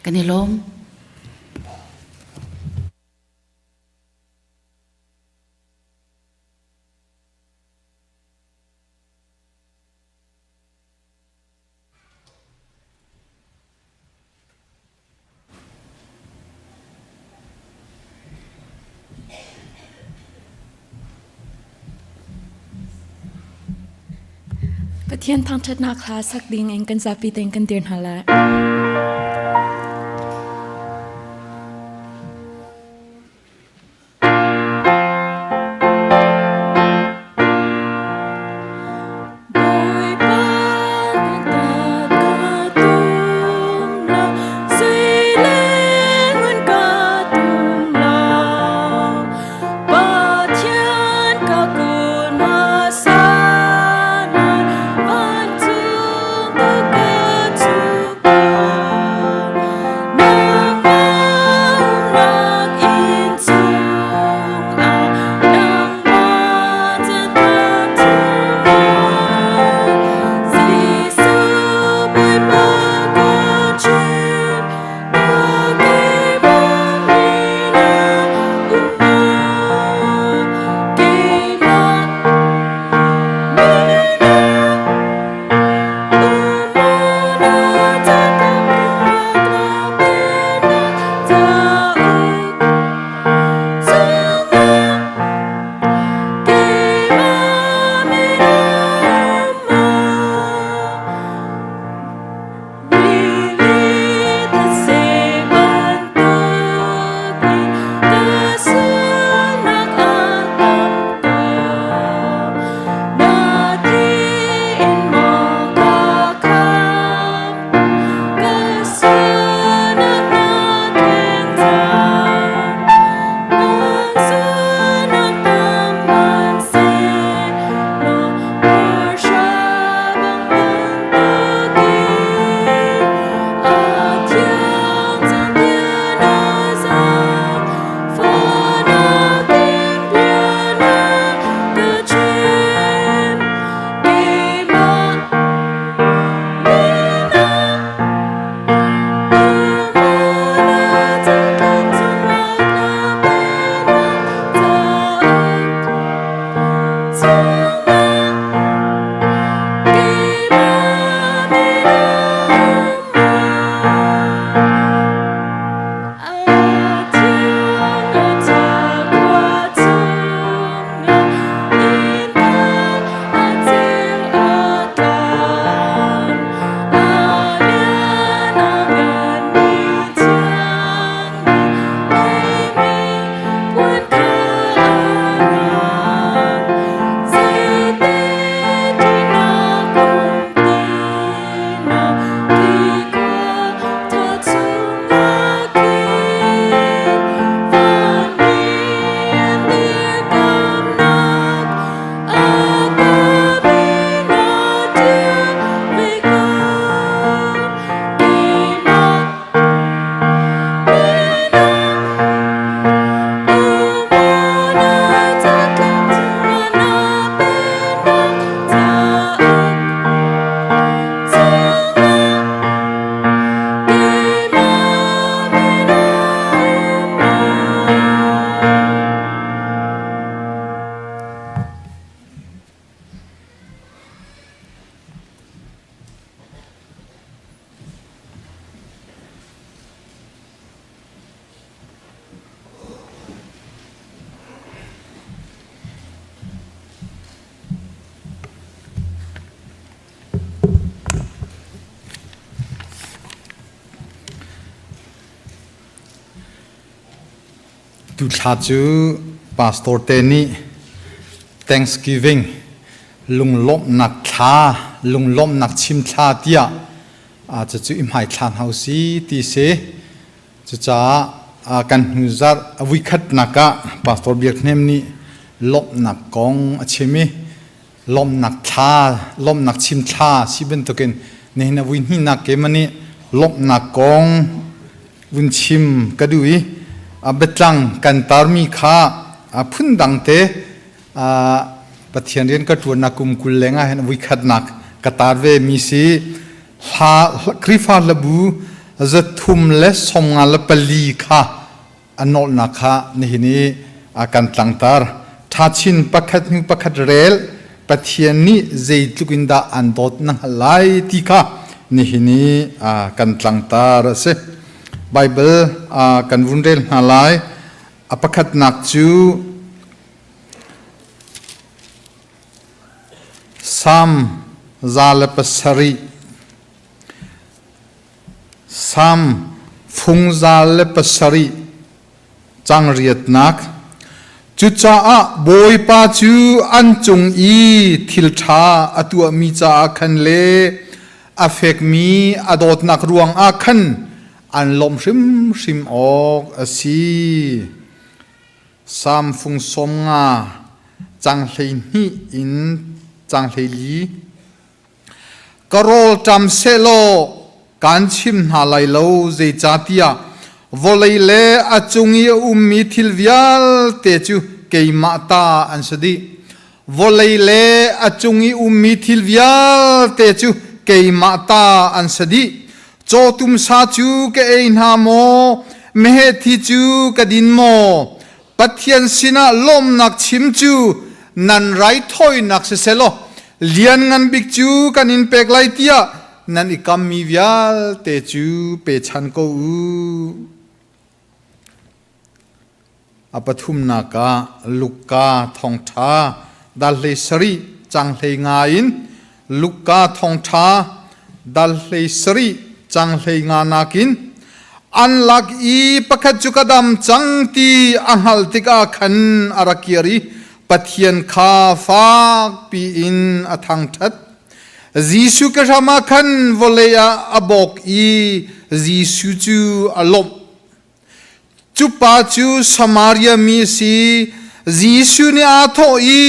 Kan i lawm. Pathian thangṭhatnak hla sak ding in kan zapi tein kan dir hna lai. Bawipa kan ta ka tum lo, sui le ngun ka tum lo. Pathian ka kun hmasa nan vancung tu ka cu ko. Tuthla cu pastor te nih Thanksgiving lunglawmhnak thla lunglawmhnak chim thla tiah cucu i hmaithla hna usi ti si. Cucaah kan hnu zarh a vuikhatnak ah Pastor Biak Hnem nih lawmhnak kong a chim i lawmhnak thla lawmhnak chim thla si bantukin nihin a vui hnihnak keimah nih lawmhnak kong vun chim ka duh i a biatlang kan tarmi kha phundang te Pathian rian ka ṭuannak kum 20 leng ah hin vuikhatnak ka tar ve mi si. Hla Khrihfa hlabu 354 kha a nawlnak kha nihin i a kan tlangtar. Ṭhachin pakhat hnu pakhat rel Pathian nih zeitluk in dah an dawt na hngalh lai ti kha nihin i kan tlangtar a si. Bible kan vun rel hna lai. A pakhatnak cu Salm 107 Salm fung 107 cang riatnak Cucaah Bawipa cu an cung i thil ṭha a tuahmi caah khan le a fekmi a dawtnak ruangah khan an lawmh hrimhrim awk a si. Salm fung 50 cang 12 in cang 14. Ka rawl ṭam sehlaw kaan chim hna lai lo, zeicahtiah vawlei le a cung i a ummi thil vialte cu keimah ta an si dih. Vawlei le a cung i ummi thil vialte cu keimah ta an si dih. Cawtum sa cu ka ei hna maw? Meheh thi cu ka din maw? Pathian sinah lawmnak chim cu nan raithawinak siselaw lianngan bik cu kan in pek lai tiah nan i kammi vialte cu pechan ko u. A pathumnak ah Luka thawngṭha dal 17 cang 15 in Luka thawngṭha dal 17 cang 15 nakin an lak i pakhat cu ka dam cang ti a hngalh tikah khan a rak kir i Pathian kha fakpi in a thangṭhat. Jesuh ka hram ah khan vawlei ah a bawk i Jesuh cu a lawmh. Cu pa cu Samaria mi a si. Jesuh nih aa thawh i,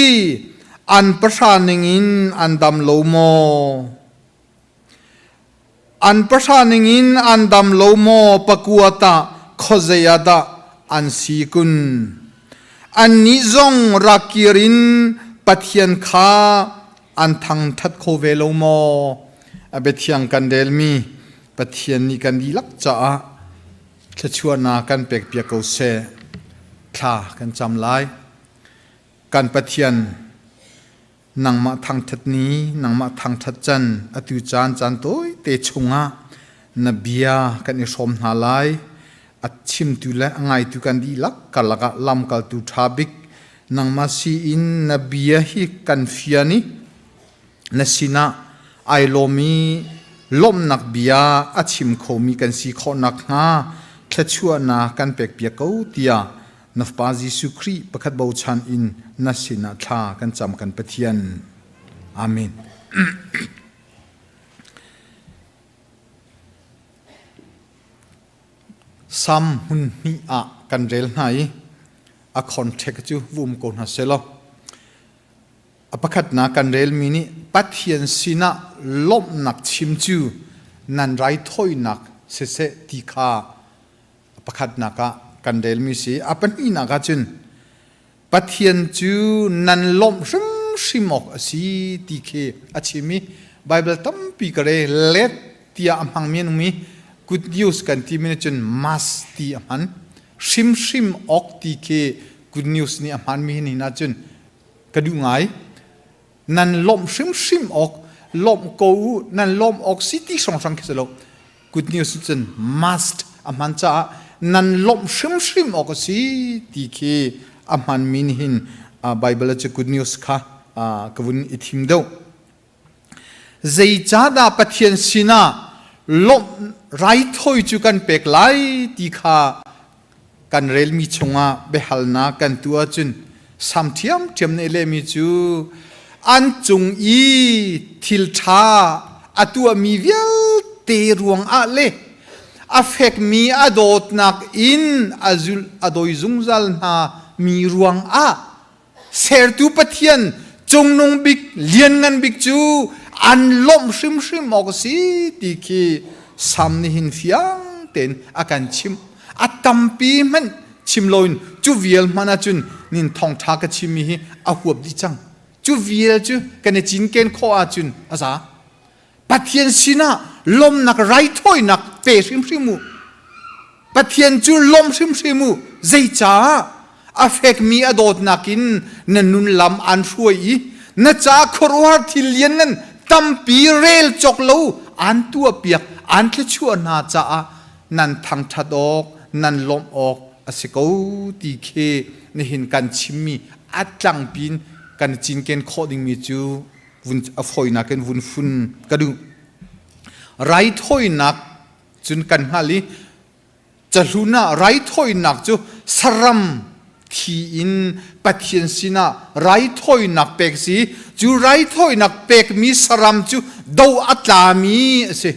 An pahra ningin an dam lo maw? An pahra ningin an dam lo maw? Pakua tah khuazei ah dah an si kun? Annih zong rak kir in Pathian kha an thangṭhat kho ve lo maw? A biathiang kan relmi Pathian nih kan dihlak caah thluachuahnak kan pekpiak ko seh. Thla kan cam lai. Kan Pathian, Nangmah thangṭhat ni, nangmah thangṭhat can, atu caan caan tawite chungah na bia kan i hrawm hna lai. A chimtu le a ngaitu kan dihlak karlak ah lamkaltu ṭha bik nangmah si in na bia hi kan fian i na sinah ai lawm i lawmhnak bia a chim khomi kan si khawh nakhnga thluachuahnak kan pekpiak ko tiah na Fapa Jesuh Khrih pakhat bochan in na sinah thla kan cam kan Pathian. Amen. Sam hmun hnih ah kan rel hna i a contact cu vum ko hna selaw A pakhatnak kan relmi nih Pathian sinah lawmhnak chim cu nan raithawinak siseh ti kha a pakhatnak ah kan relmi si. A pahnihnak ah cun Pathian cu nan lawmh hrimhrim awk a si ti khi a chim i Baibal tampi ka re let tiah a hmangmi an um i good news kan timi nih cun must ti a hman. Hrimhrim awk ti khi good news nih a hmanmi hi ni cun ka duh ngai. Nan lawmh hrimhrim awk, lawmh ko u, nan lawmh awk si ti hrawnghrang khi si lo. Good news cun must a hman caah nan lawmh hrimhrim awk a si ti khi a hmanmi nih hin Bible cu good news kha ka vun i thim deuh. Zeicahdah Pathian sinah lawmh raithawi cu kan pek lai ti kha kan relmi chungah biahalnak kan tuah ahcun sam ṭhiamṭhiam nih lehmi cu an cung i thil ṭha a tuahmi vialte ruangah le a fekmi a dawtnak in a zulh a dawi zungzal hna mi ruangah Sertu Pathian cungnung bik lianngan bik cu an lawmh hrimhrim awk a si ti khi Sam nih hin fiang tein a kan chimh. A tampi hmanh chim loin cu vial hmanh ahcun nin thawngṭha ka chimmi hi a huap dih cang. Cu vial cu kan i cinken khawh ahcun a za. Pathian sinah lawmnak raithawinak pe hrimhrim u. Pathian cu lawm hrimhrim u. Zeicah? A fekmi a dawtnak in na nun lam aan hruai i na ca khuaruahhar thil lianngan tampi rel cawk lo aan tuahpiak, aan thluachuah hna caah nan thangṭhat awk, nan lawmh awk a si ko ti khi nihin kan chimmi a tlangpi in kan i cinken khawh dingmi cu vun a fawinak in vun fun ka duh. Raithawinak cun kan hngal i cahlun ah raithawinak cu saram thi in Pathian sinah raithawinak pek si cu raithawinak pekmi saram cu do a tlami a si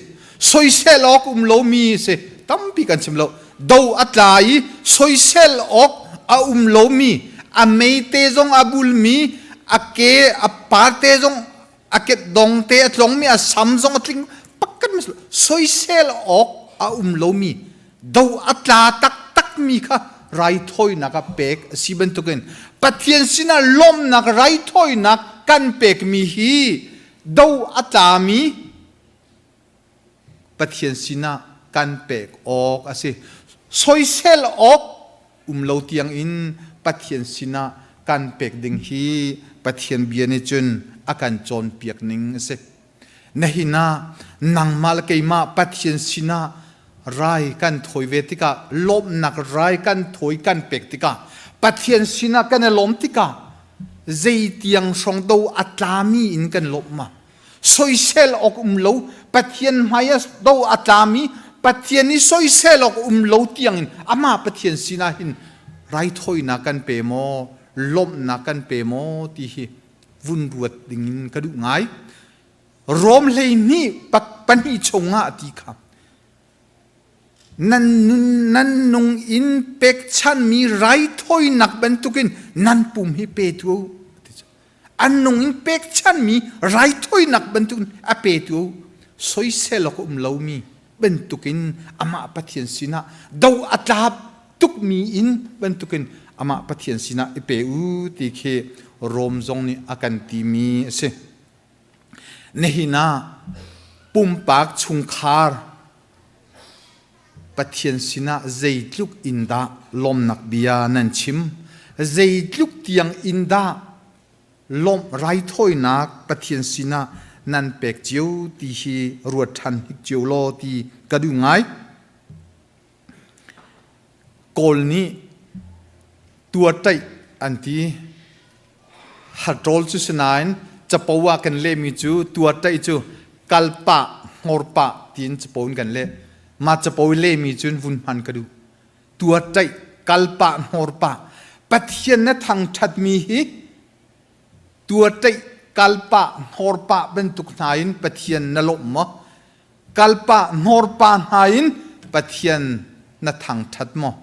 soisel awk um lomi a si tampi kan chim lo do a tla i soisel awk a um lomi a meite zong a bulmi a ke a parte zong a ket dong te a tlongmi a sam zong a tling pakkat mas soisel awk a um lomi do a tla taktakmi kha raithawinak ah pek a si bantukin Pathian sinah lawmnak raithawinak kan pekmi hi do a tlami Pathian sinah kan pek awk a si. Soisel awk um lo tiang in Pathian sinah kan pek ding hi Pathian bia nih cun a kan cawnpiak ning a si. Nahin ah nangmah le keimah Pathian sinah rai kan thawi ve tikah lawmhnak rai kan thawi kan pek tikah Pathian sinah kan i lawm tikah zeitiang hrawng do a tlami in kan lawmh ma? Soisel awk um lo Pathian hmai ah do a tlami Pathian i soisel awk um lo tiangin amah Pathian sinah hin raithawinak kan pe maw lawmhnak kan pe maw ti hi vun ruat dingin ka duh ngai. Rom 12 pahnih chungah ti kha nan nun nan nung in pekchanmi raithawinak bantukin nan pum hi pe tu an nung in pekchanmi raithawinak bantukin a petu soisel awk um lomi bantukin amah Pathian sinah do a tlap tukmi in bantukin amah Pathian sinah i pe u ti khi Rom zong nih a kan timi a si. Nihin ah pumpak chungkhar Pathian sinah zeitluk in dah lawmnak bia nan chim? Zeitluk tiang in dah? lawmh raithawinak Pathian sinah nan pek cio ti hi ruat ṭhan hnik cio law ti ka duh ngai. Kawl nih tuaṭaih an ti. Haṭawl cu si nain capo ah kan lehmi cu tuaṭaih cu kalpah, hngorpah tiin capo in kan leh. Mah capo i lehmi cun vun hman ka duh. Tuaṭaih, kalpah, hngorpah. Pathian na thangṭhatmi hi tuaṭaih, kalpah, hngorpah bantuk hna in Pathian na lawmh maw? Kalpah hnorpah hna in Pathian na thangṭhat maw?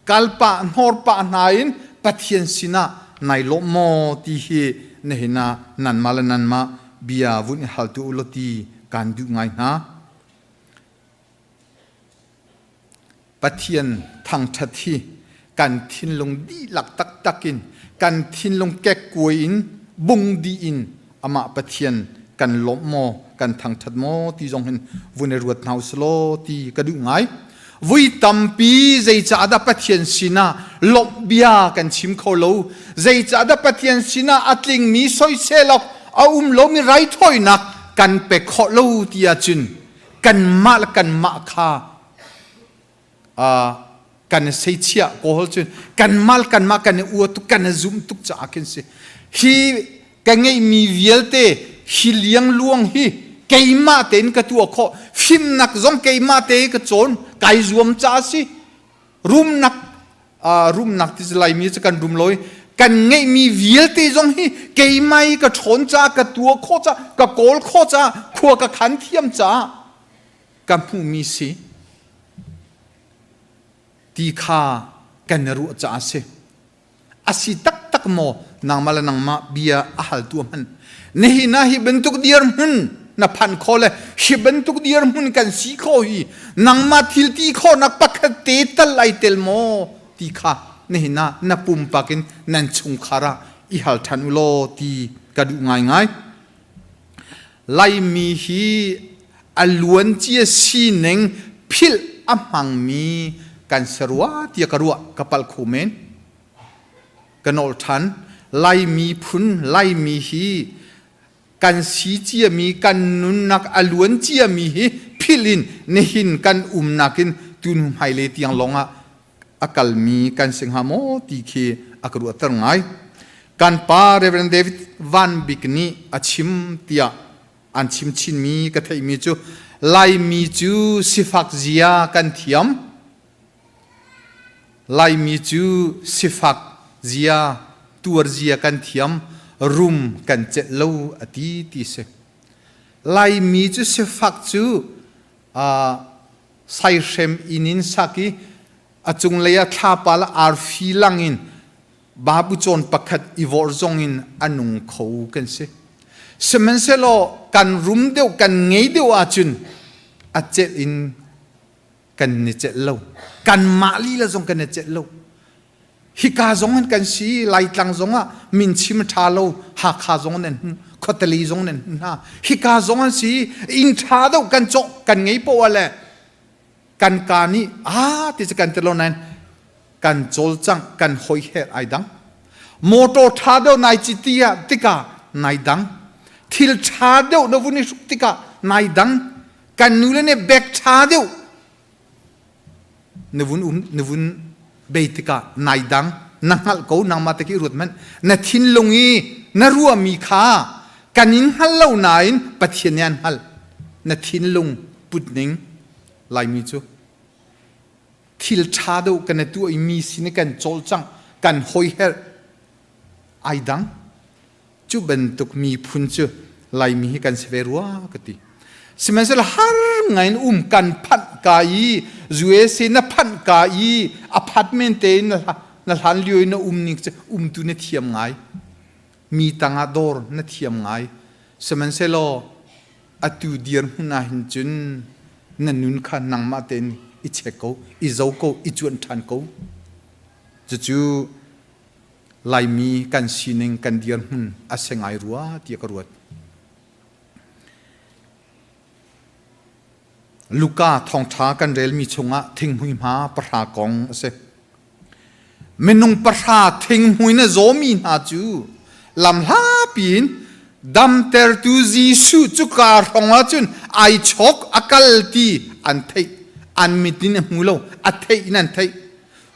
Kalpah hnorpah hna in Pathian sinah nai lawm maw ti hi nihin ah nanmah le nanmah bia vun i hal tu u law ti kaan duh ngai hna. Pathian thangṭhat hi kan thinlung dihlak taktak in kan thinlung kekkuai in bung dih in amah Pathian kan lawmh maw kan thangṭhat maw ti zong hin vun i ruat hna usih law ti ka duh ngai. Vui tampi zeicahdah Pathian sinah lawmh bia kan chim kho lo zeicahdah Pathian sinah a tlingmi soisel awk a um lomi raithawinak kan pe khawh lo ti ahcun kanmah le kanmah kha kan i seichiah kawl cun kanmah le kanmah kan i ua tuk kan i zum tuk caah khin si hi ka ngeihmi vialte hi liangluang hi keimah tein ka tuah khawh fimnak zong keimah te ka cawn kai zuam caah si rumnak rumnak ti laimi cu kan rum lo i kan ngeihmi vialte zong hi keimah i ka ṭhawn caah ka tuah khawh caah ka kawl khawh caah khua ka khan thiam caah ka hmuhmi si ti kha kan i ruah caah a si. A si taktak maw nangmah le nangmah bia a haltu hmanh nihin ah hi bantuk dirhmun na phan kho le hi bantuk dirhmun kan si kho hi nangmah thil ti khawhnak pakhat te tal ai tel maw ti kha nihin ah na pumpak in nan chungkhar ah i hal ṭhan u law ti ka duh ngaingai. Laimi hi a luancia sining philh a hmangmi kan si rua tiah ka ruah ka palh kho men. Ka nolh ṭhan. Laimi phun Laimi hi kan si ciami kan nunnak a luan ciami hi philh in nihin kan umnak in tun hmailei tiang lawngah a kalmi kan si hnga maw ti khi a ka ruahter ngai. Kan pa Reverend David Van Bik nih a chim tiah an chim chinmi ka theihmi cu Laimi cu sifak zia kan thiam. Laimi cu sifak zia, tuar zia kan thiam, rum kan celh lo a ti ti si. Laimi cu sifak cu uh, saihrem inn in sak i a cunglei ah thlapa le arfi lang in babu cawn pakhat i vorh zong in a nung kho kan si. Sihmanhsehlaw kan rum deuh kan ngei deuh ahcun a celh in kan ni celh lo. Kanmah lila zong kan i celh lo. Hika zong in kan si, Laitlang zong ah min chim ṭha lo, Hakha zong nan hmu, Khuatali zong nan hmu hna. Hika zong an si, inn ṭha deuh kan cawk kan ngei poah le kan ka nih ah ti cu kan ti lo nain kan cawlcangh kan hoiher ai dang. Motor ṭha deuh nai citi ah tikah nai dang. Thil ṭha deuh na vun i hruk tikah nai dang. Kan nu le nih bag ṭha deuh na vun um na vun bei tikah nai dang na hngalh ko nangmah te khi ruat hmanh na thinlung i na ruahmi kha kan in hngal lo nain Pathian nih an hngalh na thinlung putning Laimi cu thil ṭha deuh kan i tuah i mi sin i kan cawlcangh kan hoiher ai dang Cu bantuk miphun cu Laimi hi kan si ve rua ka ti. Sihmanhsehlaw har ngai in um kan phanh ka i USA na phanh ka i apartment te in na hlan lio i na um ning cu umtu na thiam ngai. Mi tangah dawr na thiam ngai. Sihmanhsehlaw atu dirhmun ah hin cun na nun kha nangmah tein i check ko, i zo ko, i cuanh ṭhan ko. Cucu Laimi kan sining kan dirhmun a si ngai rua tiah ka ruat. Luka thawngṭha kan relmi chungah thinghmui hma pahra kong a si. Minung pahra thinghmui na zawmi hna cu Lamhla piin damtertu Jesuh cuka hrawng ahcun ai chawk a kal ti an theih. An mit in a hmu lo, a theih in an theih.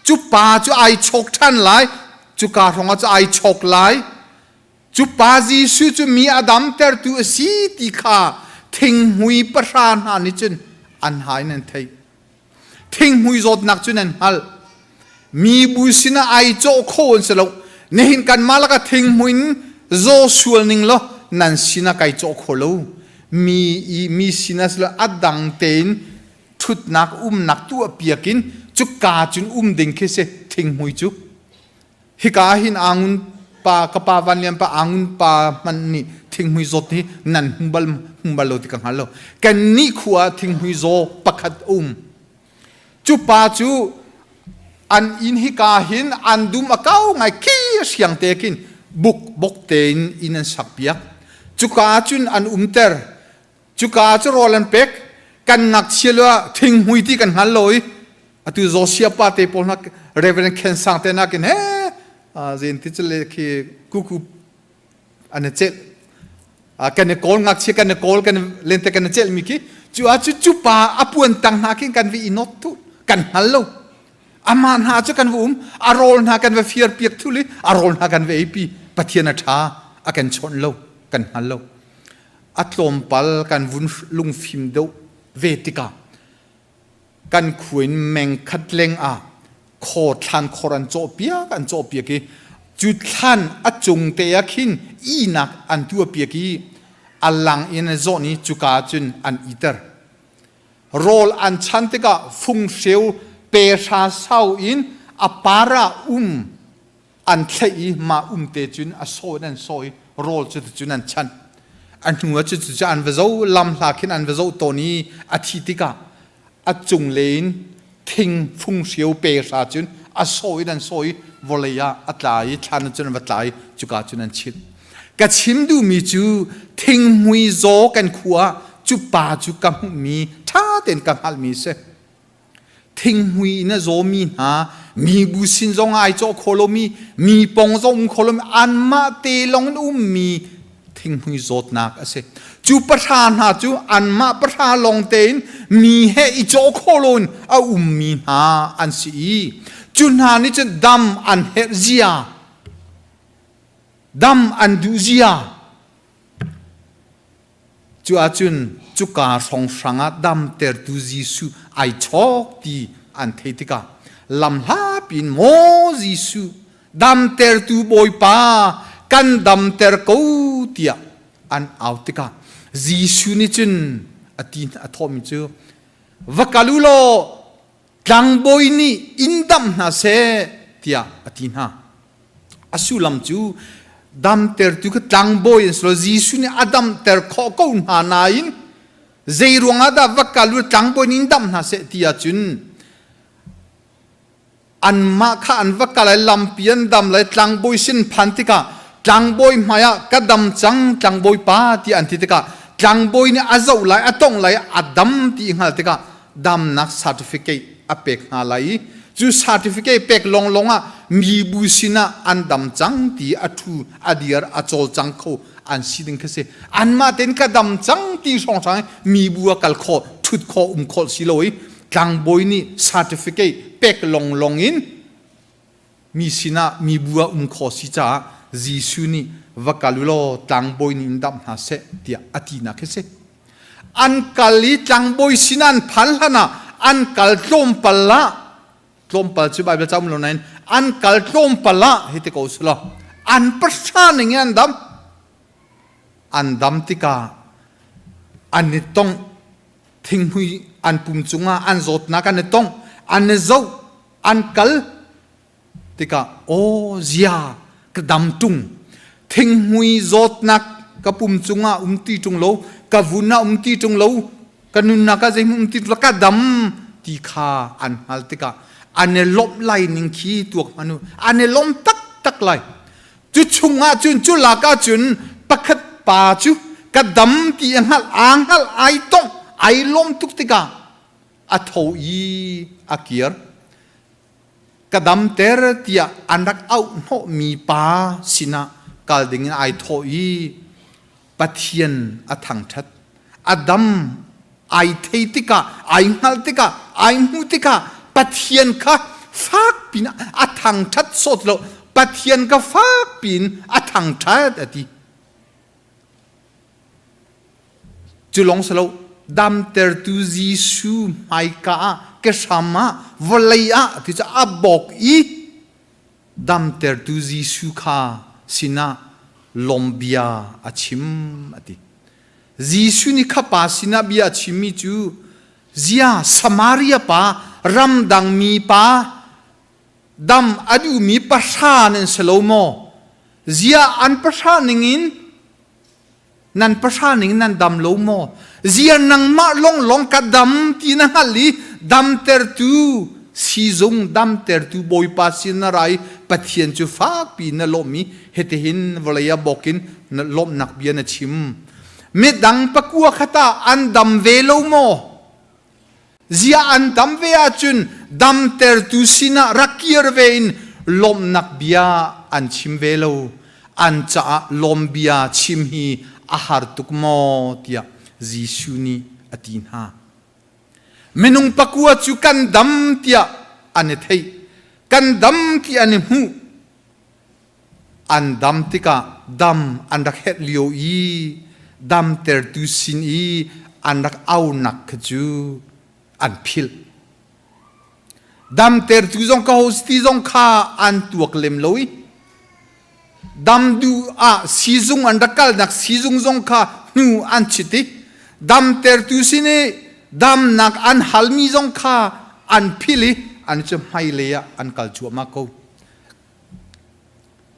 Cu pa cu ai chawk ṭhan lai, cuka hrawng ah cu ai chawk lai. Cu pa Jesuh cu mi a damtertu a si ti kha thinghmui pahra hna nih cun an ha in an theih. Thinghmui zawtnak cu nan hngalh. Mibu sinah ai cawh kho an si lo. Nihin kanmah lakah thinghmui in zaw sual ning law nan sinah kai cawh kho lo. Mi i mi sinah si lo a dang tein ṭhutnak umnak tuah piak in cuka cun um ding khi si thinghmui cu. Hika ah hin Angun pa ka pa Van Lian pa Angun pa hmanh nih thinghmui zawt hi nan hmu bal hmu bal lo ti ka hngal lo. Kan nih khua ah thinghmui zaw pakhat a um. Cu pa cu an inn hika hin an dum a kau ngai khi hriang te khin buk bok tein inn an sak piak. Cuka ah cun an umter. Cuka ah cu rawl an pek. Kan ngakchia lio ah thinghmui ti kan hngal lo i atu Joshua pa te pawl hna Reverend Ken Sang te nakin he zen ti le khi kuku an i celh kan i kawl ngakchia kan i kawl kan lente kan i celh mi khi cu ah cu cu pa a puan tang hna khin kan vi i not tu kan hngal lo ama hna cu kan va um a rawl hna kan va fiar piak thul i a rawl hna kan va ei pi Pathian a ṭha a kan chawnh lo kan hngal lo a tlawmpal kan vun lungfim deuh ve tikah kan khua in meng khat leng ah khaw thlan khor an cawh piak an cawh piak i cu thlan a cung te ah khin ihnak an tuah piak i a lang in a zawn i cuka cun an iter rawl an chan tikah funghreu pe hra sau in a par ah um an thlaih i mah um te cun a saw in an saw i rawl cu cun an chanh a hnu ah cu cu an va zo lam hla khin an va zoh tawn i a thi tikah a cung le in thing fung hrio pe hra cun a saw in an saw i vawlei ah a tla i thlan cun an va tla i cuka cun an chilh ka chim duhmi cu thinghmui zaw kan khua cu pa cu ka hmuhmi ṭha tein ka hngalhmi si Thinghmui in a zawmi hna, mibu sin zong ai cawh kho lomi, mi pong zong um kho lomi, anmah te lawng in ummi thinghmui zawtnak a si. Cu pahra hna cu anmah pahra lawng tein mi he i cawh kho loin a ummi hna an si i cu hna nih cun dam an herh zia, dam an duh zia, Cu ahcun cuka hrawnghrang ah damtertu Jesuh ai chawk ti an theih tikah lamhlapi in maw Jesuh damtertu Bawipa kan damter ko tiah an au tikah Jesuh nih cun a ti a thawhmi cu va kal u law tlangbawi nih in damh hna seh tiah a ti hna. A sullam cu damtertu kha tlangbawi an si lo. Jesuh nih a damter khawh ko hna nain zei ruangah dah va kal u tlangbawi nih in damh hna seh ti ahcun anmah kha an va kal ai lampi an dam lai tlangbawi sin phan tikah tlangbawi hmaiah ka dam cang tlangbawi pa ti an ti tikah tlangbawi nih a zoh lai a tongh lai a dam ti i hngal tikah damnak certificate a pek hna lai i cu certificate pek lawnglawng ah mibu sinah an dam cang ti a thu a dir a cawlcang kho an si ding khi si anmah tein ka dam cang ti hrawnghrang mibu a kal khawh thut khawh um khawh si lo i tlangbawi nih certificate pek lawnglawng in mi sinah mibu ah um khawh si caah Jesuh nih va kal u law tlangbawi nih in damh hna seh tiah a tinak khi si An kal i tlangbawi sin an phan hlan ah an kal tlawmpal ah tlawmpal cu Baibal ca um lo nain an kal tlawmpal ah hi ti ko selaw an pahra ning in an dam. An dam tikah an i tongh thinghmui an pum cungah an zawtnak an i tongh an i zoh an kal tikah aw zia ka dam ṭung thinghmui zawtnak ka pum cungah um ti ṭung lo ka vun ah um ti ṭung lo ka nunnak ah zeihmanh um ti ṭung lo ka dam ti kha an hngal tikah an i lawmh lai ning khi tuak hmanh u an i lawm taktak lai cu chungah cun cu lak ah cun pakhat pa cu ka dam ti a hngalh aa hngalh ai tongh ai lawm tuk tikah a tho i a kir ka damter tiah an rak auh hnawhmi pa sinah kal ding in ai thawh i Pathian a thangṭhat. A dam ai thei tikah, ai hngalh tikah, ai hmuh tikah Pathian kha fak pin a thangṭhat sawt lo. Pathian kha fak pin a thangṭhat a ti. Cu lawng si lo, damtertu Jesuh hmaika ah kehram ah vawlei ah ti cu a bawk i damtertu Jesuh kha sinah lawmbia a chim a ti. Jesuh nih kha pa sinah bia a chimmi cu zia Samaria pa ramdangmi pa dam a duhmi pahra nan si lo maw? Zia an pahra ningin Nan pahra ning nan dam lo maw? Zia nangmah longlong ka dam ti na hngalh i damtertu sizung damtertu Bawipa sin na ra i Pathian cu fakpi na lawmh i hitihin vawlei ah bawk in na lawmhnak bia na chim. Midang pakua kha tah an dam ve lo maw? Ziah an dam ve ahcun damtertu sinah rak kir ve in lawmhnak bia an chim ve lo. An caah lawm bia chim hi a har tuk maw tiah Jesuh nih a ti hna. Minung pakua cu kan dam tiah an i theih. Kan dam ti an i hmuh. An dam tikah dam an rak herh lio i damtertu sin i an rak aunak kha cu an philh. Damtertu zong ka ho ti zong kha an tuak lem lo i dam duh ah sizung an rak kalnak sizung zong kha hnu an chit i damtertu sin i damnak an halmi zong kha an philh i an cu hmailei ah an kal cuahmah ko.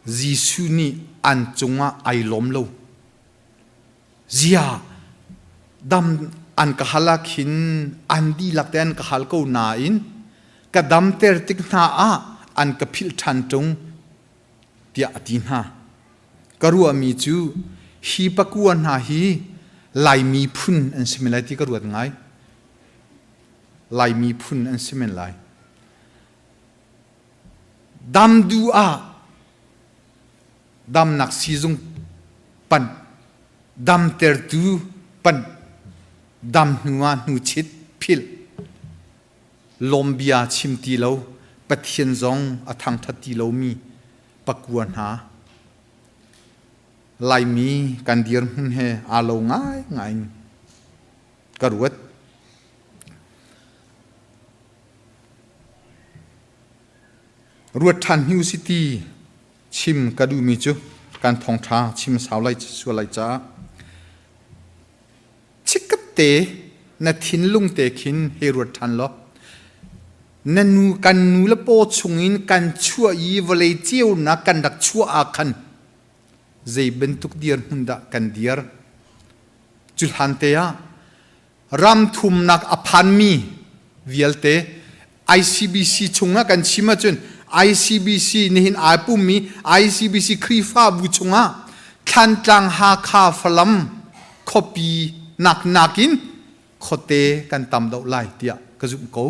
Jesuh nih an cungah ai lawm lo. Zia dam an ka hal ah khin an dihlak te an ka hal ko nain ka damter tik hna ah an ka philh ṭhan ṭung tiah a ti hna. Ka ruahmi cu hi pakua hna hi Laimi phun an si men lai ti ka ruat ngai. Laimi phun an si men lai. Dam duh ah damnak siizung panh, damtertu panh, dam hnu ah hnuchit philh, lawmbia chim ti lo, Pathian zong a thangṭhat ti lomi pakua hna. Laimi kan dirhmun he aa lo ngaingai in ka ruat. Ruat ṭhan hni usih ti chim ka duhmi cu kan thawngṭha chim sau lai sual lai caah chikkhat te na thinlung te khin hei ruat ṭhan law na nu kan nu le paw chungin kan chuah i vawlei ceunak kan rak chuah ah khan zei bantuk dirhmun dah kan dir cu hlan te ah ram thumnak a phanmi vialte ICBC chungah kan chim ahcun ICBC nihin ai pummi ICBC Khrihfabu chungah Thlantlang Hakha Falam khuapi nak nakin khuate kan tam deuh lai tiah ka zumh ko.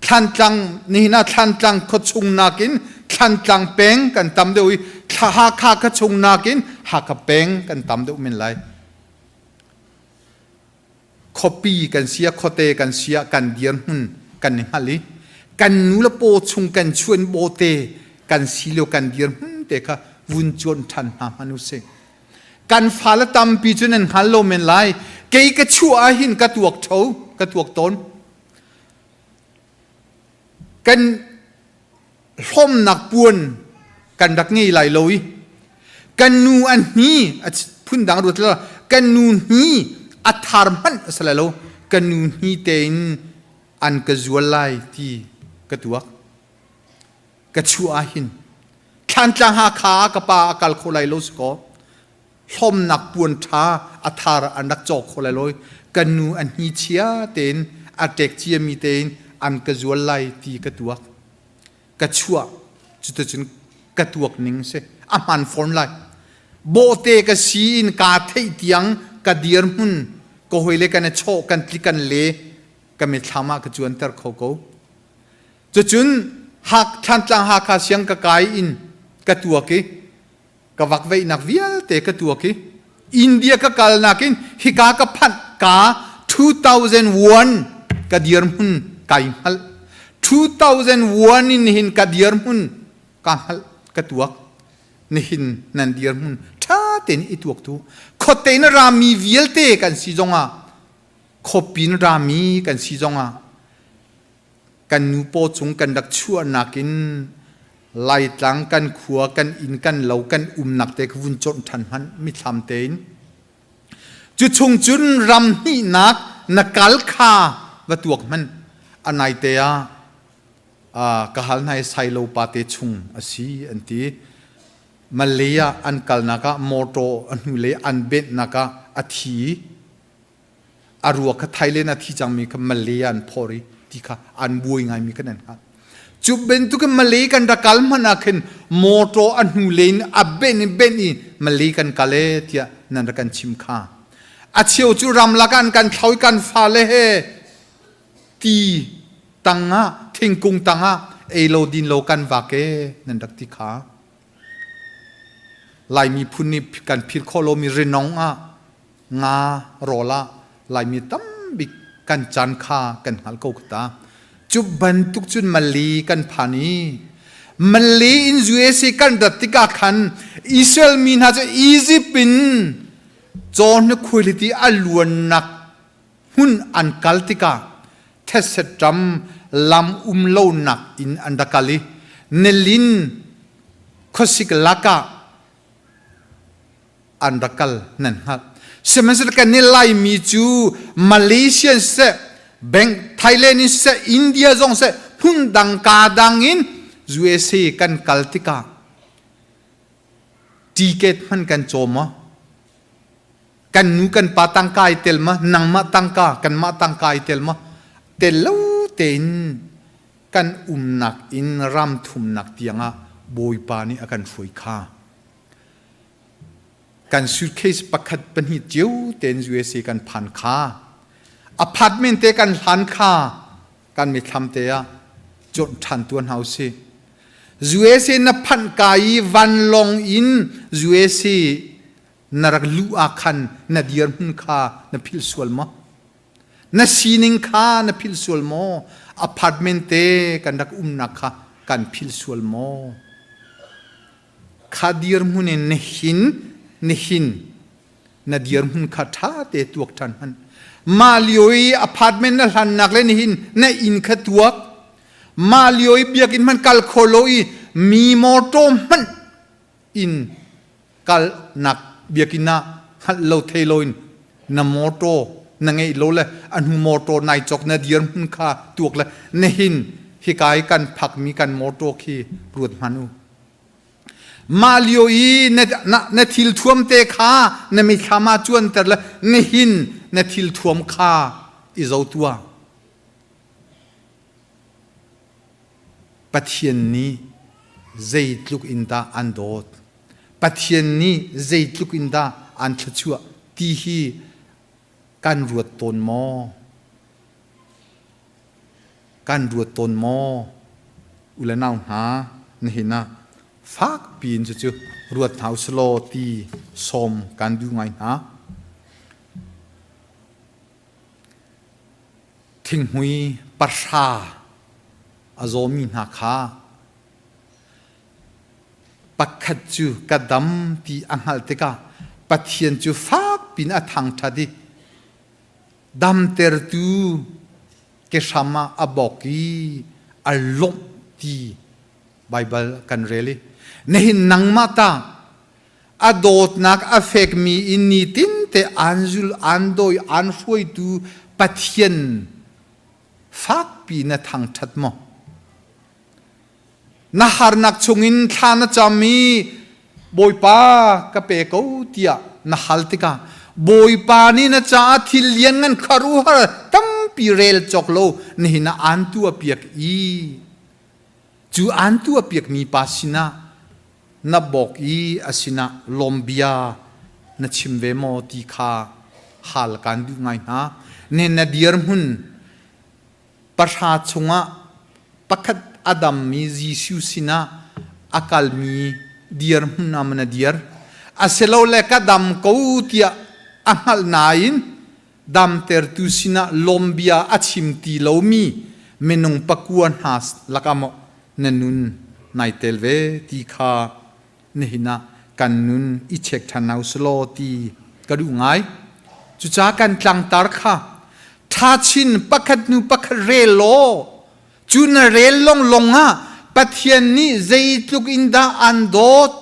Thlantlang nihin ah Thlantlang khuachung nakin Thlantlang peng kan tam deuh i Hakha khuachung nakin Hakha peng kan tam deuh men lai. Khuapi kan si ah khuate kan si ah kan dirhmun kan i hngalh i kan nu le paw chung kan chuan bawte kan si lio kan dirhmun te kha vun cuan ṭhan hna hmanh usih. Kan fale tampi cu nan hngal lo men lai. Kei ka chuah ah hin ka tuak ṭho, ka tuak tawn. Kan hlawmnak puan kan rak ngei lai lo i kan nu an hni phundang ruat la kan nu hni a thar hmanh a si lai lo kan nu hni tein an ka zual lai ti ka tuak ka chuah ah hin Thlantlang Hakha ah ka pa a kal kho lai lo si kaw hlawmnak puan ṭha a thar an rak cawk kho lai lo kan nu an hni chia tein a ṭek ciami tein an ka zual lai ti ka tuak ka chuah cuticun ka tuak ning si a hman fawn lai bawhte ka si in kaa theih tiang ka dirhmun ka hawile kan i chawh kan tli kan le ka mithlam ah ka cuanter kho ko cucun Hak Thlantlang Hakha siang ka kai in ka tuak i. Ka vakveihnak vialte ka tuak i India ka kalnak in hika ka phanh ka 2001 ka dirhmun kai hngalh. 2001 in hin ka dirhmun ka hngalh ka tuak. Nihin nan dirhmun ṭha tein i tuak tu. Khuate in rami vialte kan si zongah khuapi in rami kan si zongah kan nu paw chung kan rak chuahnak in Laitlang kan khua kan inn kan lo kan umnak te kha vun cawnh ṭhan hmanh mithlam tein cu chung cun ram hnihnak na kal kha va tuak hmanh a nai te ah ka hal hna i Sailo pa te chung a si an ti. Malay ah an kalnak ah motor a hnulei an benhnak ah a thi a ruak kha Thailand a thi cangmi kha Malay ah an phor i ti kha an buai ngaimi kha nan hngalh. Cu bantuk in Malay kan rak kal hmanh ah khin motor a hnulei in a ben in ben i Malay kan kal e tiah nan rak kan chim kha. A cheu cu ramlak ah an kan thlau i kan fale he ti tangah thingkung tangah ei lo din lo kan vak e nan rak ti kha. Laimi phun nih kan philh khawh lomi rinong ah nga rawl ah Laimi tambik kan caan kha kan hngal ko ta. Cu bantuk cun Mali kan phan i Mali in USA kan rat tikah khan Israel mi hna cu Egypt in caw khuailiti a luannak hmun an kal tikah thetse ram lam um lonak in an rak kal i nilin khuasik lakah an rak kal nan hngalh. Sihmanhsehlaw kan nih Laimi cu Malaysia in siseh, Bank Thailand in siseh, India zong siseh, hmun dang ka dang in USA kan kal tikah ticket hman kan caw maw? Kan nu kan pa tangka i tel ma? Nangmah tangka, kanmah tangka i tel ma? Tel lo tein kan umnak in ram thumnak tiangah Bawipa nih a kan hruai kha. Kan suitcase pakhat pahnih cio tein USA kan phan kha. Apartment te kan hlan kha kan mithlam te ah cawnh ṭhan tuan hna usih. USA na phanh ka i vanlawng in USA na rak luh ah khan na dirhmun kha na philh sual maw? Na sining kha na philh sual maw? Apartment te kan rak umnak kha kan philh sual maw? Kha dirhmun in nihin nihin na dirhmun kha ṭha te tuak ṭhan hmanh. Mah lio i apartment na hlannak le nihin na inn kha tuak. Mah lio i biakinn hmanh kal kho lo i mi mawṭaw hmanh in kalnak biakinn ah hngalh lo thei loin na mawṭaw na ngeih lo le a hnu mawṭaw nai cawk na dirhmun kha tuak le nihin hika i kan phakmi kan mawṭaw khi ruat hmanh u. Mah lio i na, na, na thil thuam te kha na mithlam ah cuanter le nihin na thil thuam kha i zo tuah. Pathian nih zeitluk in dah an dawt? Pathian nih zeitluk in dah an thluachuah ti hi kan ruat tawn maw? Kan ruat tawn maw? U le nau hna, nihin ah fakpi in cucu ruat hna usilaw ti sawm kan duh ngai hna. Thinghmui pahra a zawmi hna kha pakhat cu ka dam ti a hngalh tikah Pathian cu fakpi in a thangṭhat i damtertu kehram ah a bawk i a lawmh ti Baibal kan rel i nihin nangmah ta a dawtnak a fekmi in nitinte aan zul aan dawi aan hruaitu Pathian fakpi na thangṭhat maw? Na harnak chungin thla na cam i Bawipa ka pe ko tiah na hal tikah Bawipa nih na caah thil lianngan khuaruahhar tampi rel cawk lo nihin ah aan tuahpiak i cu aan tuahpiakmi pa sinah na bawk i a sinah lawmbia na chim ve maw ti kha hal kaan duh ngai hna. Ne na dirhmun pahra chungah pakhat a dammi Jesuh sinah a kalmi Dir hmun ah na dir. Asilole ka dam ko tiah a hngalh nain damtertu sinah lawmbia a chim ti lomi minung pakua hna lakah maw na nun nai tel ve ti kha nihin ah kan nun i check ṭhan hna usih ti ka duh ngai. Cucaah kan tlangtar kha ṭha chin pakhat hnu pakhat rel law cu na rel longlong ah Pathian nih zeitluk in dah an dawt,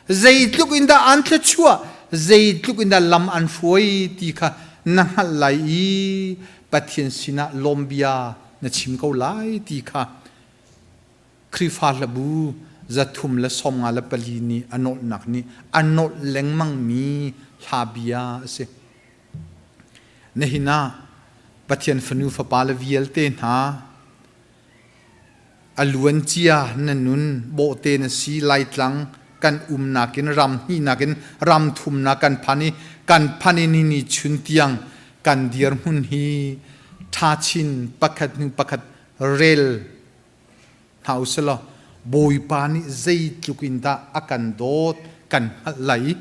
zeitluk in dah an thluachuah, zeitluk in dah lam an hruai ti kha na hngalh lai i Pathian sinah lawmbia na chim ko lai ti kha Khrihfa hlabu 354 nih a nawlhnak nih a nawlh lengmangmi hla bia a si. Nihin ah Pathian fanu fapa le vialte hna a luancia na nun bawhte na si Laitlang kan umnak in ram hnihnak in ram thumnak kan phan i kan phan i ni ni chun tiang kan dirhmun hi ṭha chin pakhat hnu pakhat rel hna u sih law Bawipa nih zeitluk in dah a kan dawt kan hngalh lai.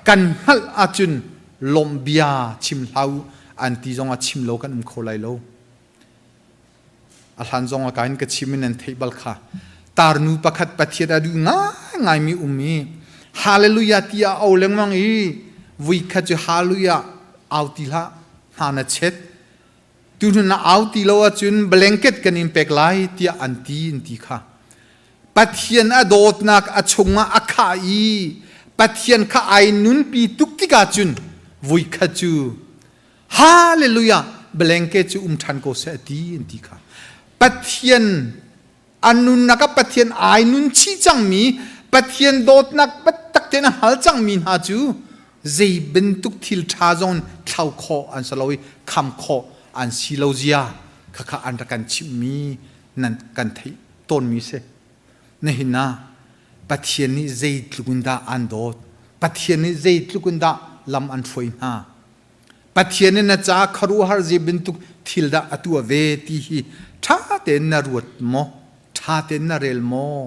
Kan hngalh ahcun lawmh bia chim hlah u an ti zong ah chim lo kan um kho lai lo. A hlan zong ah ka in ka chim in nan theih bal kha. Tarnu pakhat Pathian a duh ngaingaimi um i Hallelujah tiah a au lengmang i vuikhat cu Hallelujah au ti hlah hna na chet Tuhnu na au ti lo ahcun blanket kan in pek lai tiah an ti an ti kha. Pathian a dawtnak a chungah a khah i Pathian kha ai nunpi tuk tikah cun vuikhat cu Hallelujah blanket cu um ṭhan ko seh a ti an ti kha. Pathian a nunnak ah Pathian ai nun chih cangmi Pathian dawtnak biatak tein a hngal cangmi hna cu zei bantuk thil ṭha zong thlau khawh an si lo i kham khawh an si lo zia khakha an rak kan chimhmi nan kan theih tawnmi si. Nihin ah Pathian nih zeitluk in dah an dawt Pathian nih zeitluk in dah lam an hruai hna Pathian nih na caah khuaruahhar zei bantuk thil dah a tuah ve ti hi ṭha tein na ruat maw? Ṭha tein na rel maw?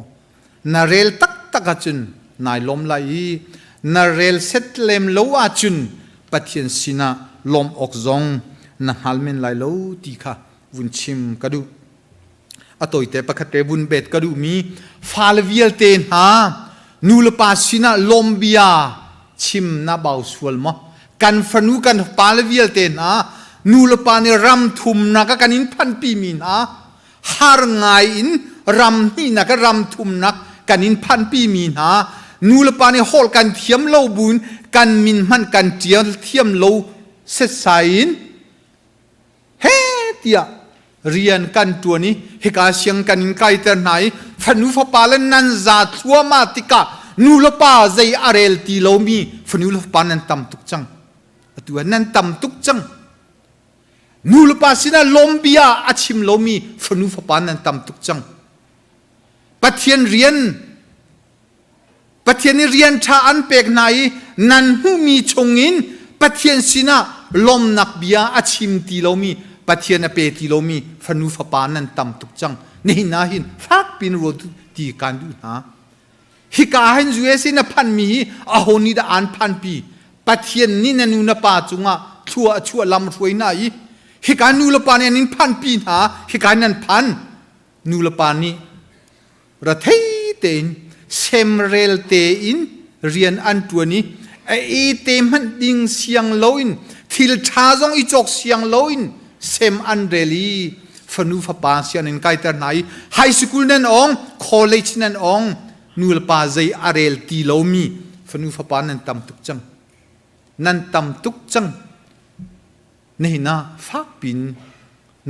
Na rel taktak ahcun nai lawm lai i na rel set lem lo ahcun Pathian sinah lawmh awk zong na hngal men lai lo ti kha vun chim ka duh. A tawite pakhat te vun bet ka duhmi fale vialte hna nu le pa sinah lawmbia chim na bau sual maw? Kan fanu kan pale vialte hna nu le pa nih ram thumnak a kan in phanpi mi hna har ngai in ram hnihnak ram thumnak kan in phanpi mi hna nu le pa nih holh kan thiam lo buin kan min hmanh kan ṭial thiam lo setsai in he tiah rian kan ṭuan i hika siang kan in kaiter hna i fanu fapa le nan za thluahmah tikah nu le pa zei a rel ti lomi fanu le fapa nan tam tuk cang atu ah nan tam tuk cang nu le pa sinah lawmbia a chim lomi fanu fapa nan tam tuk cang Pathian rian Pathian nih rian ṭha an pek hna i nan hmuhmi chungin Pathian sinah lawmnak bia a chim ti lomi Pathian a pe ti lomi fanu fapa nan tam tuk cang. Nihin ah hin fak pin ruat ti kan duh hna. Hika hin USA na phanmi hi aho nih dah an phanpi? Pathian nih na nu na pa cungah thlua a chuah lam hruai hna i hika nu le pa nih an in phanpi hna hika nan phan nu le pa nih Rethei tein semrel tein rian an ṭuan i a ei te hmanh ding siang loin thil ṭha zong i cawk siang loin sem an rel i fanu fapa sianginn kaiter hna i high school nan ong college nan ong nu le pa zei a rel ti lomi fanu fapa nan tam tuk cang nan tam tuk cang nihin ah fakpin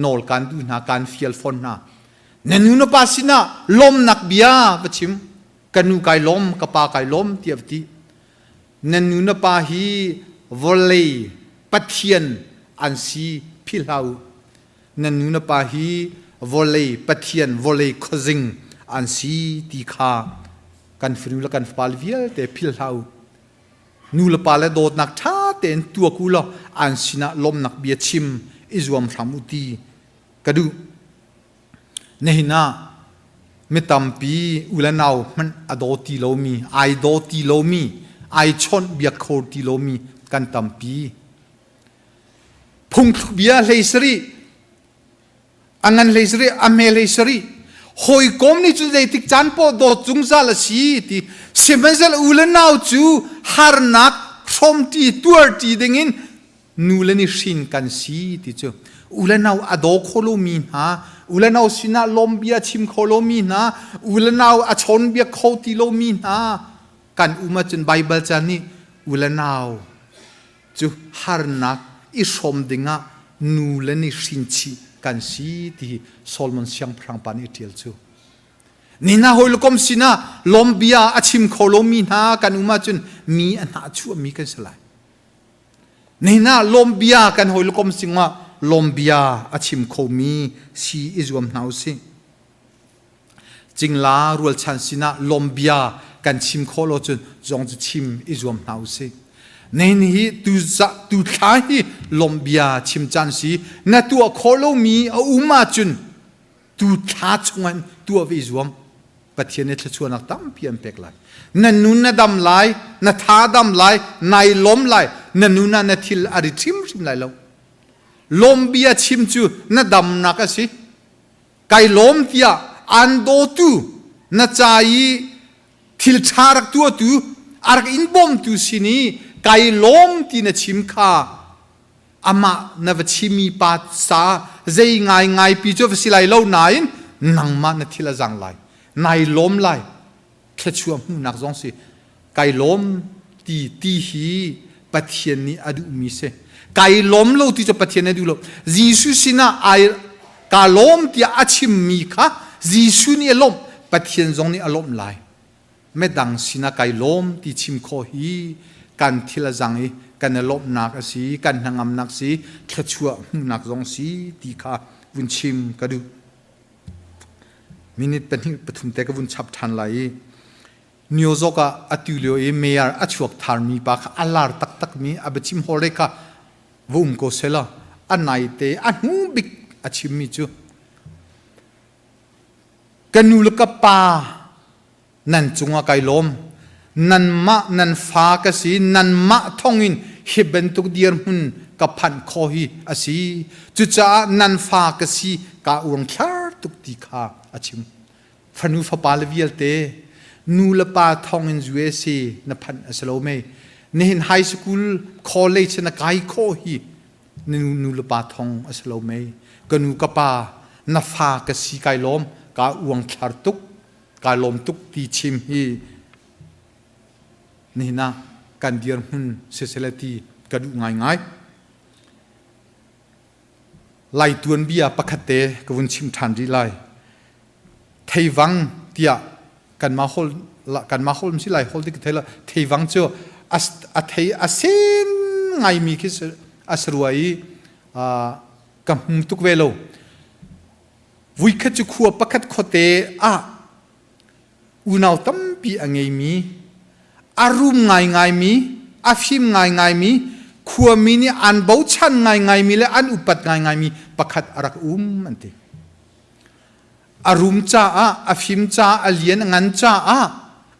nawl kan duh hna kan fial fawn hna na nu na pa sinah lawmnak bia va chim ka nu kai lawm ka pa kai lawm tiah va ti na nu na pa hi vawlei pathian an si philh hlah u na nu na pa hi vawlei pathian vawlei khuazing an si ti kha kan fanu le kan fapa vialte philh hlah u nu le pa le dawtnak ṭha tein tuak u law an sinah lawmnak bia chim i zuam hram u ti ka duh. Nihin ah Mi tampi u le nau hmanh a daw ti lomi, ai daw ti lomi, ai chawnh biak kho ti lomi kan tampi. Phungthluk bia hlei sarih, a ngan hlei sarih, a hme hlei sarih. Hawikom nih cun zeitik caan poah dawt zungzal a si ti. Sihmanhsehlaw u le nau cu harnak hrawmṭi tuarṭi dingin nu le nih hrin kan si ti cu u le nau a daw kho lomi hna u le nau sinah lawmbia chim kho lomi hna u le nau a chawnbia kho ti lomi hna kan um ahcun Baibal ca nih u le nau cu harnak i hrawm dingah nu le nih hrin chih kan si ti hi Solomon siangpahrang pa nih a ṭial cu ni hna hawi le kom sinah lawmbia a chim kho lomi hna kan um ahcun mi a hnah chuahmi kan si lai Nihin ah lawmbia kan hawi le kom singah lawmbia a chim khomi si i zuam hna usih. Cingla rualchan sinah lawmbia kan chim khawh lo cun zong cu chim i zuam hna usih. Nihin hi tu tu thla hi lawmbia chim caan si na tuah khawh lomi a um ahcun tu thla chungah tuah ve i zuam. Pathian nih thluachuahnak tampi an pek lai. Na nun na dam lai, na tha dam lai, nai lawm lai, na nun ah na thil a rit hrimhrim lai lo. Lawm bia chim cu na damnak a si. Kai lawm tiah an dawtu na ca i thil ṭha rak tuahtu a rak in bawmtu sin i kai lawm ti na chim kha amah na va chimi pa sa zei ngai ngai pi cu va si lai lo nain nangmah na thil a zang lai nai lawm lai thluachuah hmuhnak zong si kai lawm ti ti hi Pathian nih a duhmi si kai lawm lo ti cu Pathian nih a duh lo Jesuh sinah ai ka lawm tiah a chimmi kha Jesuh nih a lawmh Pathian zong nih a lawmh lai Midang sinah kai lawm ti chim khawh hi kan thil a zang i kan i lawmhnak a si, kan hnangamnak si, thluachuah hmuhnak zong si ti kha vun chim ka duh. Minute pahnih pathum te ka vun chap ṭhan lai i New York ah atu lio i mayor a chuak tharmi pa kha a lar taktakmi a biachim hawlre kha va um ko selaw a naite a hnu bik a chimmi cu Ka nu le ka pa nan cungah kai lawm. Nanmah nan fa ka si, nanmah thawngin hi bantuk dirhmun ka phanh khawh hi a si. Cucaah nan fa ka si kaa uangthlar tuk ti kha a chim. Fanu fapa le vialte nu le pa thawngin USA na phanh a si lo mei. Nihin high school, college na kai khawh hi na nu le pa thong a si lo mei ka nu ka pa na fa ka si kai lawm ka uangthlar tuk kai lawm tuk ti chim hi nihin ah kan dirhmun sisele ti ka duh ngaingai lai tuanbia pakhat te ka vun chim ṭhan rih lai theivang tiah kanmah hol kanmah hol si lai hol dik thei la theivang cu a thei a sen ngaimi khi a si rua i ka hmu tuk ve lo vuikhat cu khua pakhat khuate ah unau tampi a ngeimi a rum ngaingaimi a fim ngaingaimi khuami nih an bochan ngaingaimi le an upat ngaingaimi pakhat a rak um an ti A rum caah, a fim caah, a lian a ngan caah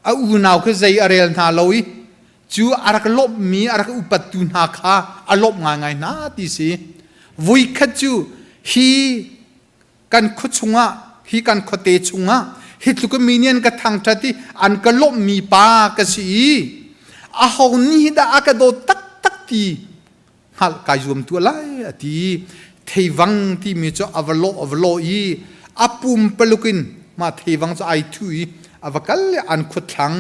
a unau kha zei a rel hna lo i cu a rak lawmhmi, a rak upattu hna kha a lawmh ngaingai hna ti si. Voikhat cu hi kan khua chungah, hi kan khuate chungah hi tluk mi nih an ka thangṭhat i an ka lawmhmi pa ka si i aho nih dah a ka dawt taktak ti hngalh kai zuam tuah lai a ti theivang timi cu a va lawh a va lawh i a pumpaluk in mah theivang cu ai thu i a va kal i an khua thlang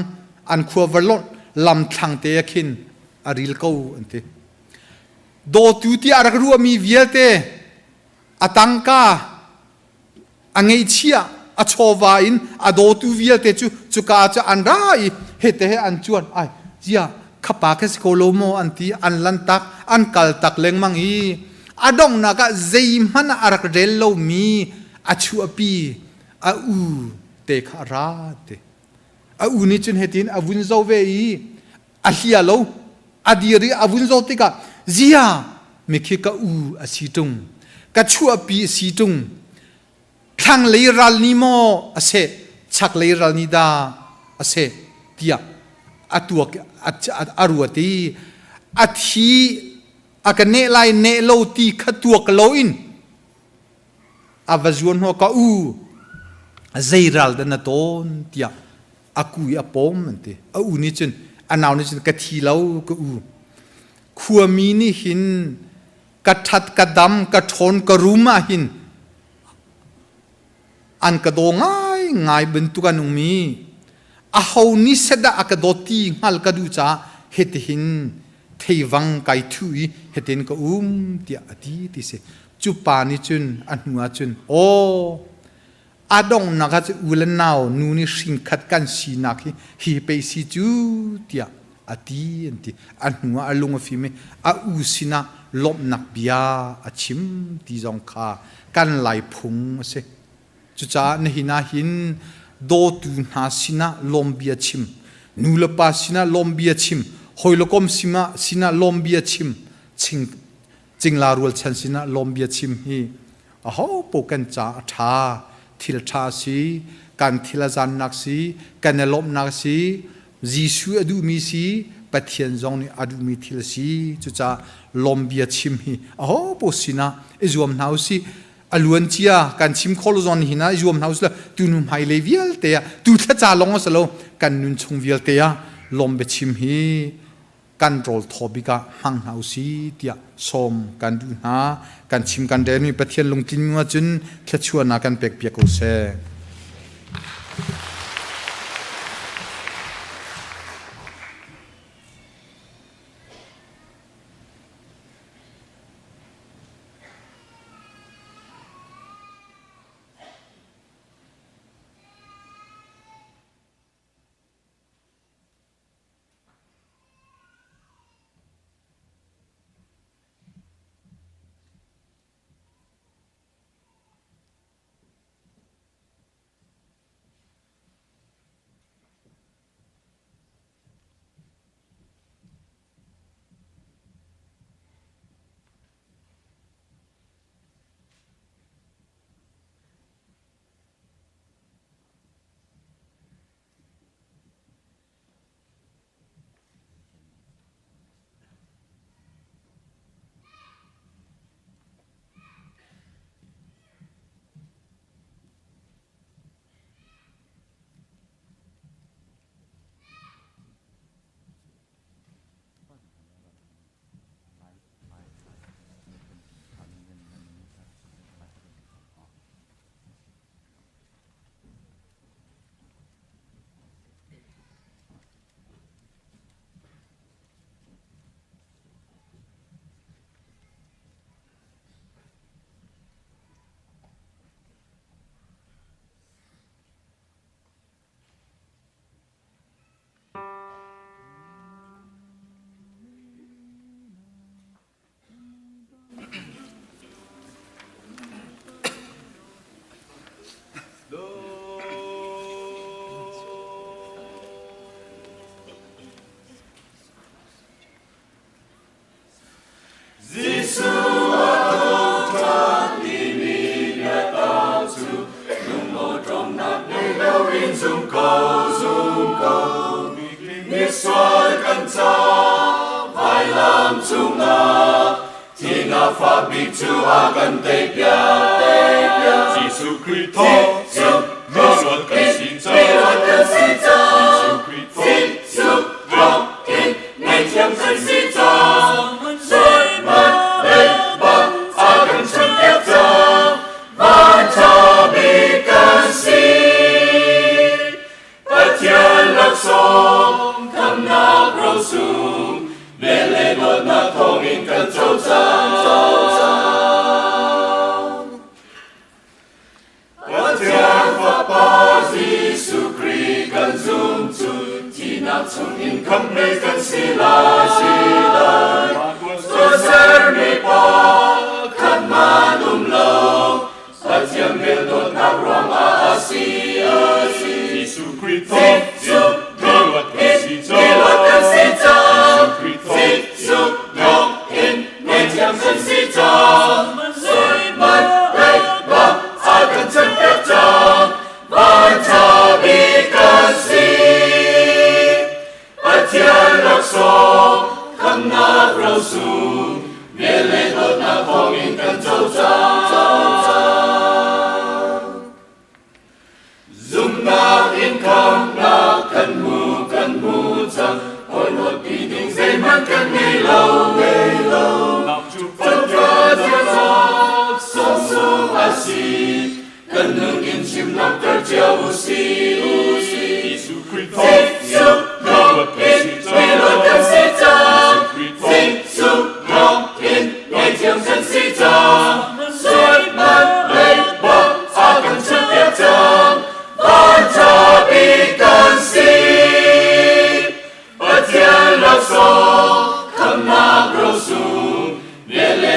an khua va lonh lam thlang te ah khin a ril ko an ti dawtu ti a rak ruahmi vialte a tangka a ngeihchiah a chawva in a dawtu vialte cu cuka cu an ra i hete he an cuan ai zia khapa kha si ko lo maw an ti an lan tak an kal tak lengmang i a donghnak ah zeihmanh a rak rel lomi a chuahpi a u te kha a ra te a u nih cun hitin a vun zo ve i a hlia lo a dir i a vun zawt tikah zia mikhi ka u a si ṭung ka chuahpi a si ṭung thlanglei ral ni maw a seh? Chaklei ral nih dah a seh tiah a tuak a ruat i a thi a ka neh lai neh lo ti kha tuak loin a va zuan hnawh ka u zei ral dah na tawn tiah a ku i a pawm an ti. A u nih cun a nau nih cun ka thi lo ka u, khuami nih hin ka ṭhat ka dam ka ṭhawn ka rum ah hin an ka daw ngai ngai bantuk an um i aho nih set dah a ka dawt ti hngal ka duh caah hitihin theivang kai thu i hitin ka um tiah a ti ti si. Cu pa nih cun a hnu ah cun aw a donghnak ah cun u le nau nu nih hringkhat kan sinak hi hi pei si cu tiah a ti an ti. A hnu ah a lung a fim i a u sinah lawmhnak bia a chim ti zong kha kan Lai phung a si. Cucaah nihin ah hin dawtu hna sinah lawm bia chim, nu le pa sinah lawm bia chim, hawi le kom sinah lawm bia chim, cingla rualchan sinah lawm bia chim hi aho paoh kan ca a ṭha, thil ṭha a si, kan thil a zannak si, kan i lawmhnak a si, Jesuh a duhmi si, Pathian zong nih a duhmi thil a si. Cucaah lawm bia chim hi aho paoh sinah i zuam hna u sih. A luan cia kan chim kho lo zong nihin ah i zuam hna u sih tu nu hmailei vialte ah tu thlaca lawng a si lo, kan nun chung vialte ah lawm biachim hi kan rawl thaw bik ah hmang hna u si tiah sawm kan duh hna. Kan chim kan relmi Pathian lungtlin mu ahcun thluachuahnak kan pek piak ko seh.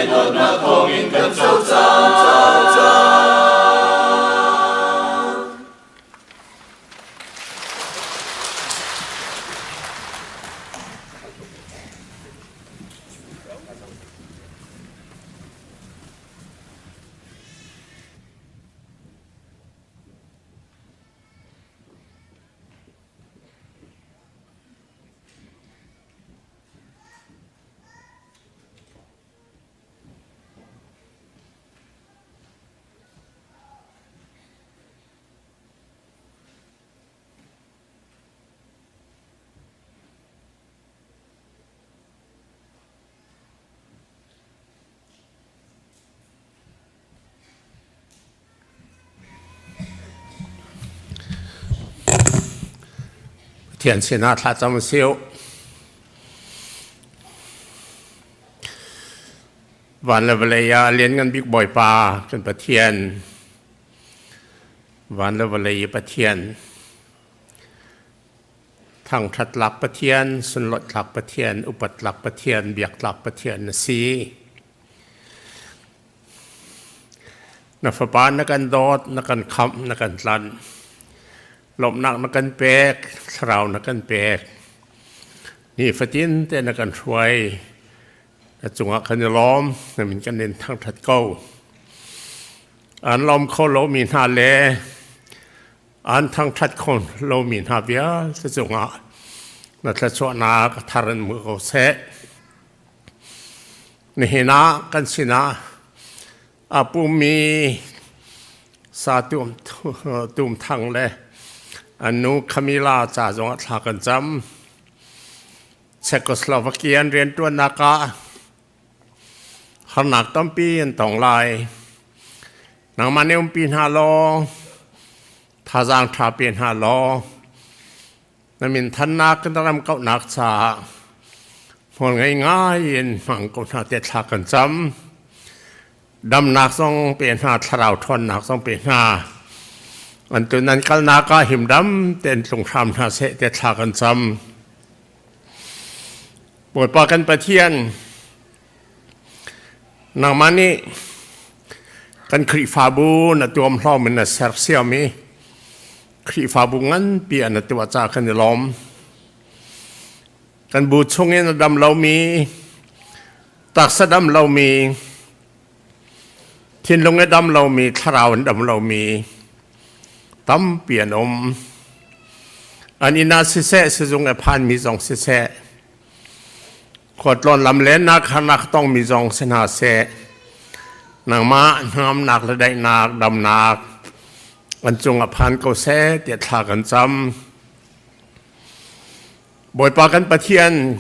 Dawtnak thawngin kan co cang, co cang. Pathian sinah thlacam usih. Van le vawlei ah a lianngan bik Bawipa kan Pathian, van le vawlei i Pathian, thangṭhat tlak Pathian, sunlawih tlak Pathian, upat tlak Pathian, biak tlak Pathian na si. Na fapa na kan dawt, na kan khamh, na kan tlanh. Lawmhnak na kan pek, thlarau na kan pek. Nifatin te na kan hruai. Na cungah kan i lawm, na min kan in thangṭhat ko. An lawm kho lomi hna le an thangṭhat kho lomi hna vialte cungah na thluachuahnak a thar in hmu ko seh. Nihin ah kan sinah a pummi sa tum thang le an nu Camila ca zongah thla kan cam. Czechoslovakian rianṭuannak ah harnak tampi an tong lai. Nangmah nih umpi hna law, thazaang ṭha pe hna law, na min thannak na ram kauhnak caah hmual ngei ngai in hmang ko hna te thla kan cam. Damnak zong pe hna, thlarau ṭhawnnak zong pe hna. An tu nan kalnak ah himdam tein tlung hram hna seh te thla kan cam. Bawipa kan Pathian, nangmah nih kan Khrihfabu na tuamhlawm in na sersiam i Khrihfabu nganpi an na tuah caah kan i lawm. Kan bu chungin a dam lomi, taksa dam lomi, thinlung a dam lomi, thlarau an dam lomi tampi an um. An inn ah siseh, sizung a phanmi zong siseh, khualtlawn lam lennak harnak tongmi zong si hna seh, nangmah hnangamnak le daihnak, damnak an cung ah phan ko seh tiah thla kan cam. Bawipa kan Pathian,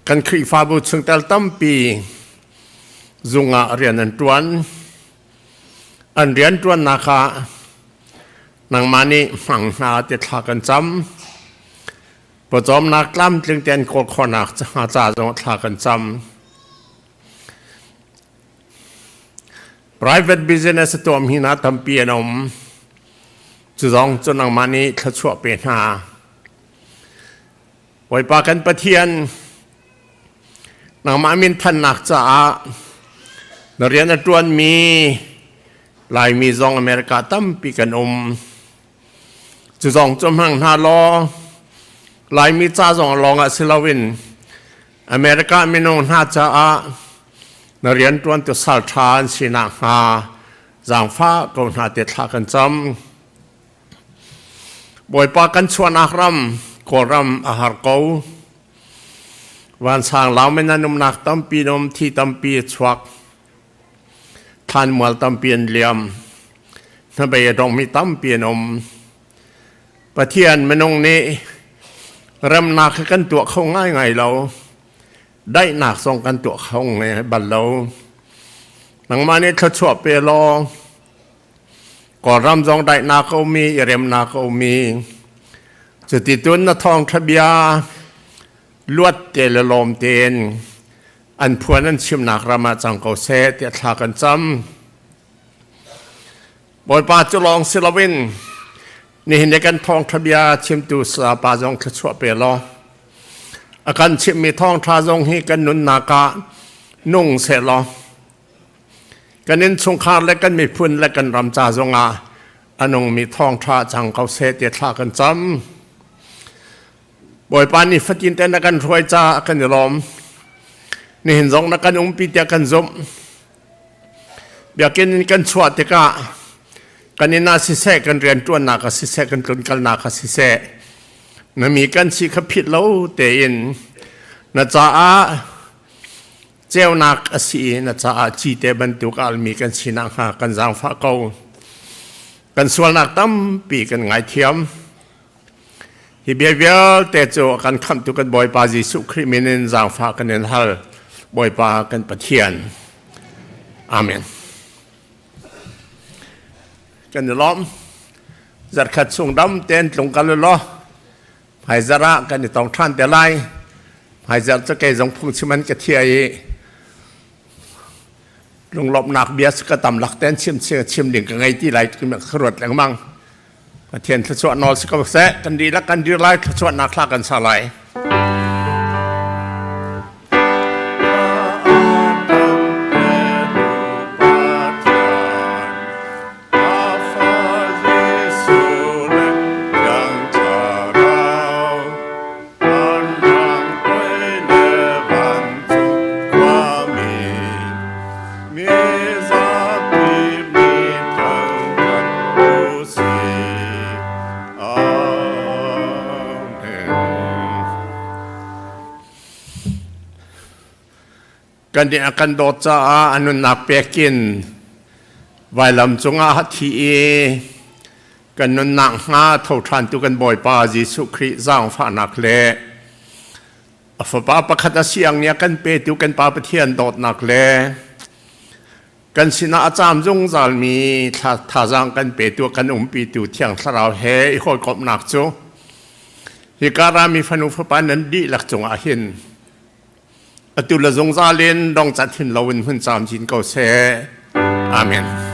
kan Khrihfabu chungtel tampi zung ah rian an ṭuan. An rian ṭuannak ah nangmah nih hmang hna ti thla kan cam. Pawcawmnak tlamtling tein kawl khawhnak hnga ca zong thla kan cam. Private business a tuahmi hna tampi an um. Cu zong cu nangmah nih thluachuah pe hna. Bawipa kan Pathian, nangmah min thannak caah na rian a ṭuanmi Laimi zong America tampi kan um. Cu zong cu hmang hna law Laimi ca zong lawng ah si loin America minung hna caah na rianṭuantu sal ṭha an si nakhnga zaangfah ko hna te thla kan cam. Bawipa kan chuahnak ram Kawlram a har ko. Vansang laumen an umnak tampi um thi tampi a chuak. Thlanmual tampi an liam. Hnabei a dongmi tampi an um. Pathian minung nih remnak hi kan tuah kho ngaingai lo. Daihnak zong kan tuah kho ngai bal lo. Nangmah nih thluachuah pe law Kawlram zong daihnak a um i i remnak a um i cuti tun na thawngṭha bia luat te le lawm tein an phuan an chimnak ram ah cang ko seh tiah thla kan cam. Bawipa cu lawng si loin nihin i kan thawngṭha bia chimtu Sayapa zong thluachuah pe law a kan chimhmi thawngṭha zong hi kan nunnak ah Nung sehlaw kan innchungkhar le kan miphun le kan ram ca zongah a nungmi thawngṭha cang ko seh ti thla kan cam. Bawipa nih fatin te na kan hruai caah kan i lawm. Nihin zong na kan umpi tiah kan zumh. Biakinn in kan chuah tikah kan inn ah siseh, kan rianṭuannak ah siseh, kan tlunkalnak ah siseh, na mi kan si kha phit lo tein na caah ceunak a si i na caah cite bantuk almi kan si nakhnga kan zaangfah ko. Kan sualnak tampi kan ngaithiam. Hi bia vialte cu a kan khamhtu kan Bawipa Jesuh Khrih min in zaangfah kan in hal. Bawipa kan Pathian. Amen. Kan i lawm. Zarkhat chung dam tein tlung kal law hmaizarh ah kan i tong ṭhan te lai. Hmaizarh cu kei zong phungchim an ka thia i lunglawmhnak bia ka tam lak ten chim chim ding ka ngei ti lai ka ruat lengmang. Pathian thluachuah nawl si ko seh. Kan dihlak kan dir lai thluachuahnak thla kan sa lai. Kan nih a kan dawt caah a nunnak pekin vailam cungah a thi i kan nunnak hnga tho ṭhantu kan Bawipa Jesuh Khrih zaangfahnak le a fapa pakhat a siang nih a kan petu kan Pa Pathian dawtnak le kan sinah a caam zungzalmi thazaang kan petu kan umpitu Thiang Thlarau he i hawikomhnak cu hika rami fanu fapa nan dihlak cungah hin atu le zungzal in dongcat hin loin hun caam chin ko seh. Amen.